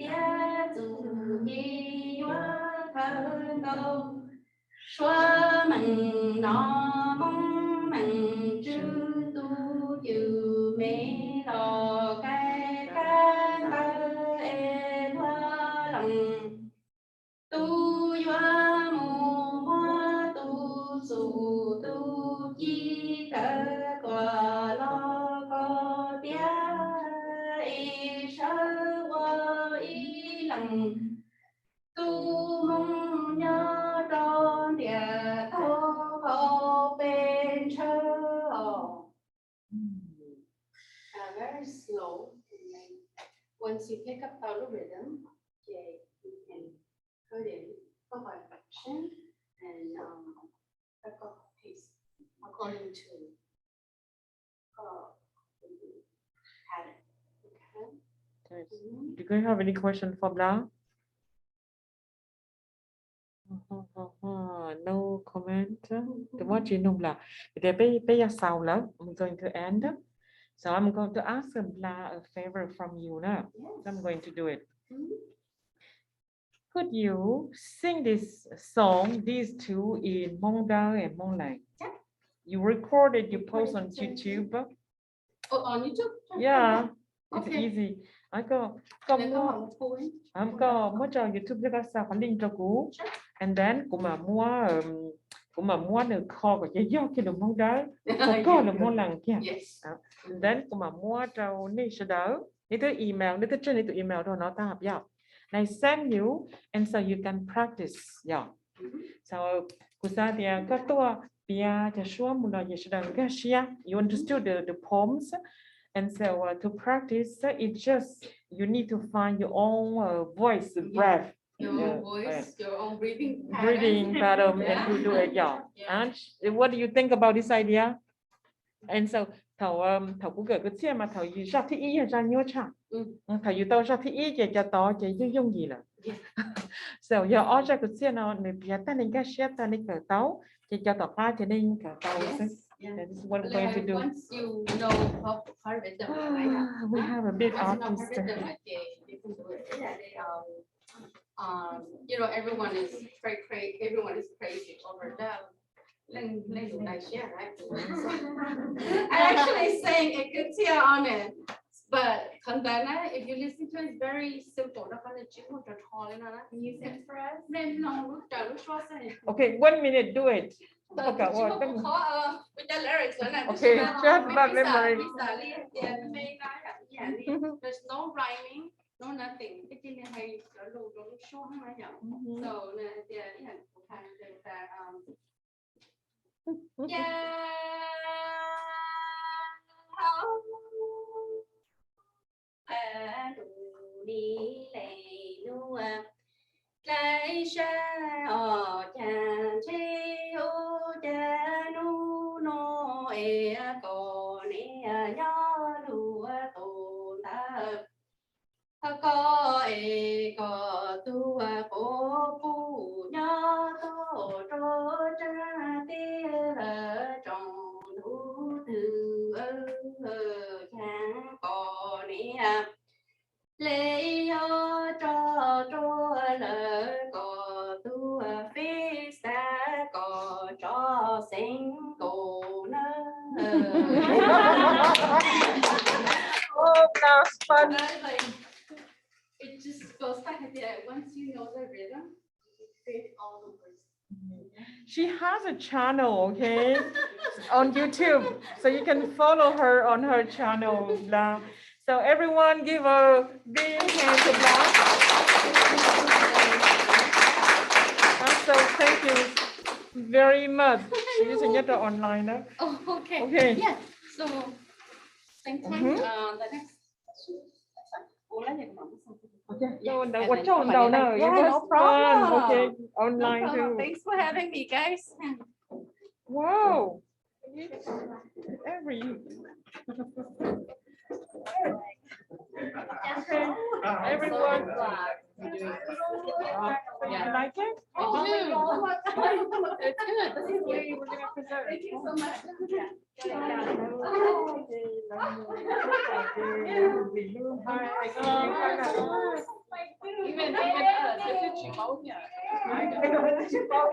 tab txug tes yuav khaws nkaus suab meej no, mob meej tswv tus cwm, me los kab kab ntawd es hlub leej tub, yuav mus muab tus txus tus ci kawg tuaj los koj tiag, es sawv ua ib leej tub, mob nyob rau ntiaj teb qhov pes ntshaw os. Very slow. Once you pick up the rhythm, okay, you can put in, put in action and um, pick up pace according to uh, habit. Okay. Okay. Do you guys have any question for Bla? No comment. Tus muab tsis nug Npla. Vim tias peb, peb yuav xaus lawm. I'm going to end. So I'm going to ask Npla a favor from you na. So I'm going to do it. Could you sing this song, these two, in Hmong Dawb and Hmong Lang? You record it, you post on YouTube. Oh, on YouTube? Yeah, it's easy. Koj, koj muab rau YouTube, koj xa qhov link rau kuv. And then kuv mam muab, kuv mam muab nws kho kom ces yog kiag lus Hmoob Dawb, koj lus Hmoob Lees kiag. And then kuv mam muab rau nej sawv daws, nej twb email, nej twb tseg nej tus email rau no tag yom. They send you, and so you can practice yom. So kuv xav tias koj tuaj piav cov suab mus los ces sawv daws nkag siab. You understood the, the poems, and so uh, to practice, uh, it's just you need to find your own uh, voice, breath. Your own voice, your own breathing pattern. Breathing pattern and to do it, yeah. And what do you think about this idea? And so thaum, thaum kuv kawm kwv txhiaj mas thaum yus zaj thib ib yog zaj nyuaj tshaj. Thaum yus tau zaj thib ib ces cov tod ces yooj yooj yim lawm. So yog ob zaj kwv txhiaj no nws piav tag nej nkag siab tag nej kawm tau, ces cov tom qab ces nej kawm tau xwb. That is what we're going to do. We have a big artist. Um, you know, everyone is cra-, cra-, everyone is crazy over that. Leej, leej tus ntais siab, right? I actually sang a good deal on it, but qhov ntawd na, if you listen to it, it's very simple. Rau qhov nws tsis muaj rog rho li no na. Can you sing for us? Nej mloog lub, raws lub suab xwb. Okay, one minute, do it. Okay, just about memory. There's no rhyming, no nothing. Ces cia li hais cov lus rau lub suab na yom. So, tias ib yam kuv hais tias, um, ya, hau, a, lus ni le nua, dlai sab os cas ntshe ua cas nub no es kom niam nyob luag tus ntawd. Koj es koj tus quv puj nyob tuaj rau tsab tiaj lawm tsoom ntug twg, cas kom niam le yog tso rua lawm kom tus fij xav kom tso xeev nkaus na. Oh, that was fun. It just goes back to the, once you know the rhythm, you can create all the words. She has a channel, okay, on YouTube, so you can follow her on her channel. Blah. So everyone give a big hand to Blah. Also, thank you very much. She is another online, no? Oh, okay. Okay. Yeah. So, same time, uh, the next Ua tsaug ntau na. Yeah, no problem. Okay, online too. Thanks for having me, guys. Wow. Every, okay, everyone. You like it? Oh, it's good. We're gonna preserve. Thank you so much. Even, even us, if it's pneumonia, I,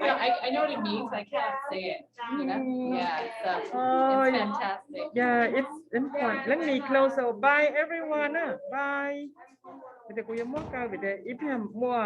I, I know what it means, but I can't say it. You know? Yeah, so it's fantastic. Yeah, it's important. Let me close. So bye everyone. Bye. Vim tias kuv yuav muab kaw vim tias ib pliag muaj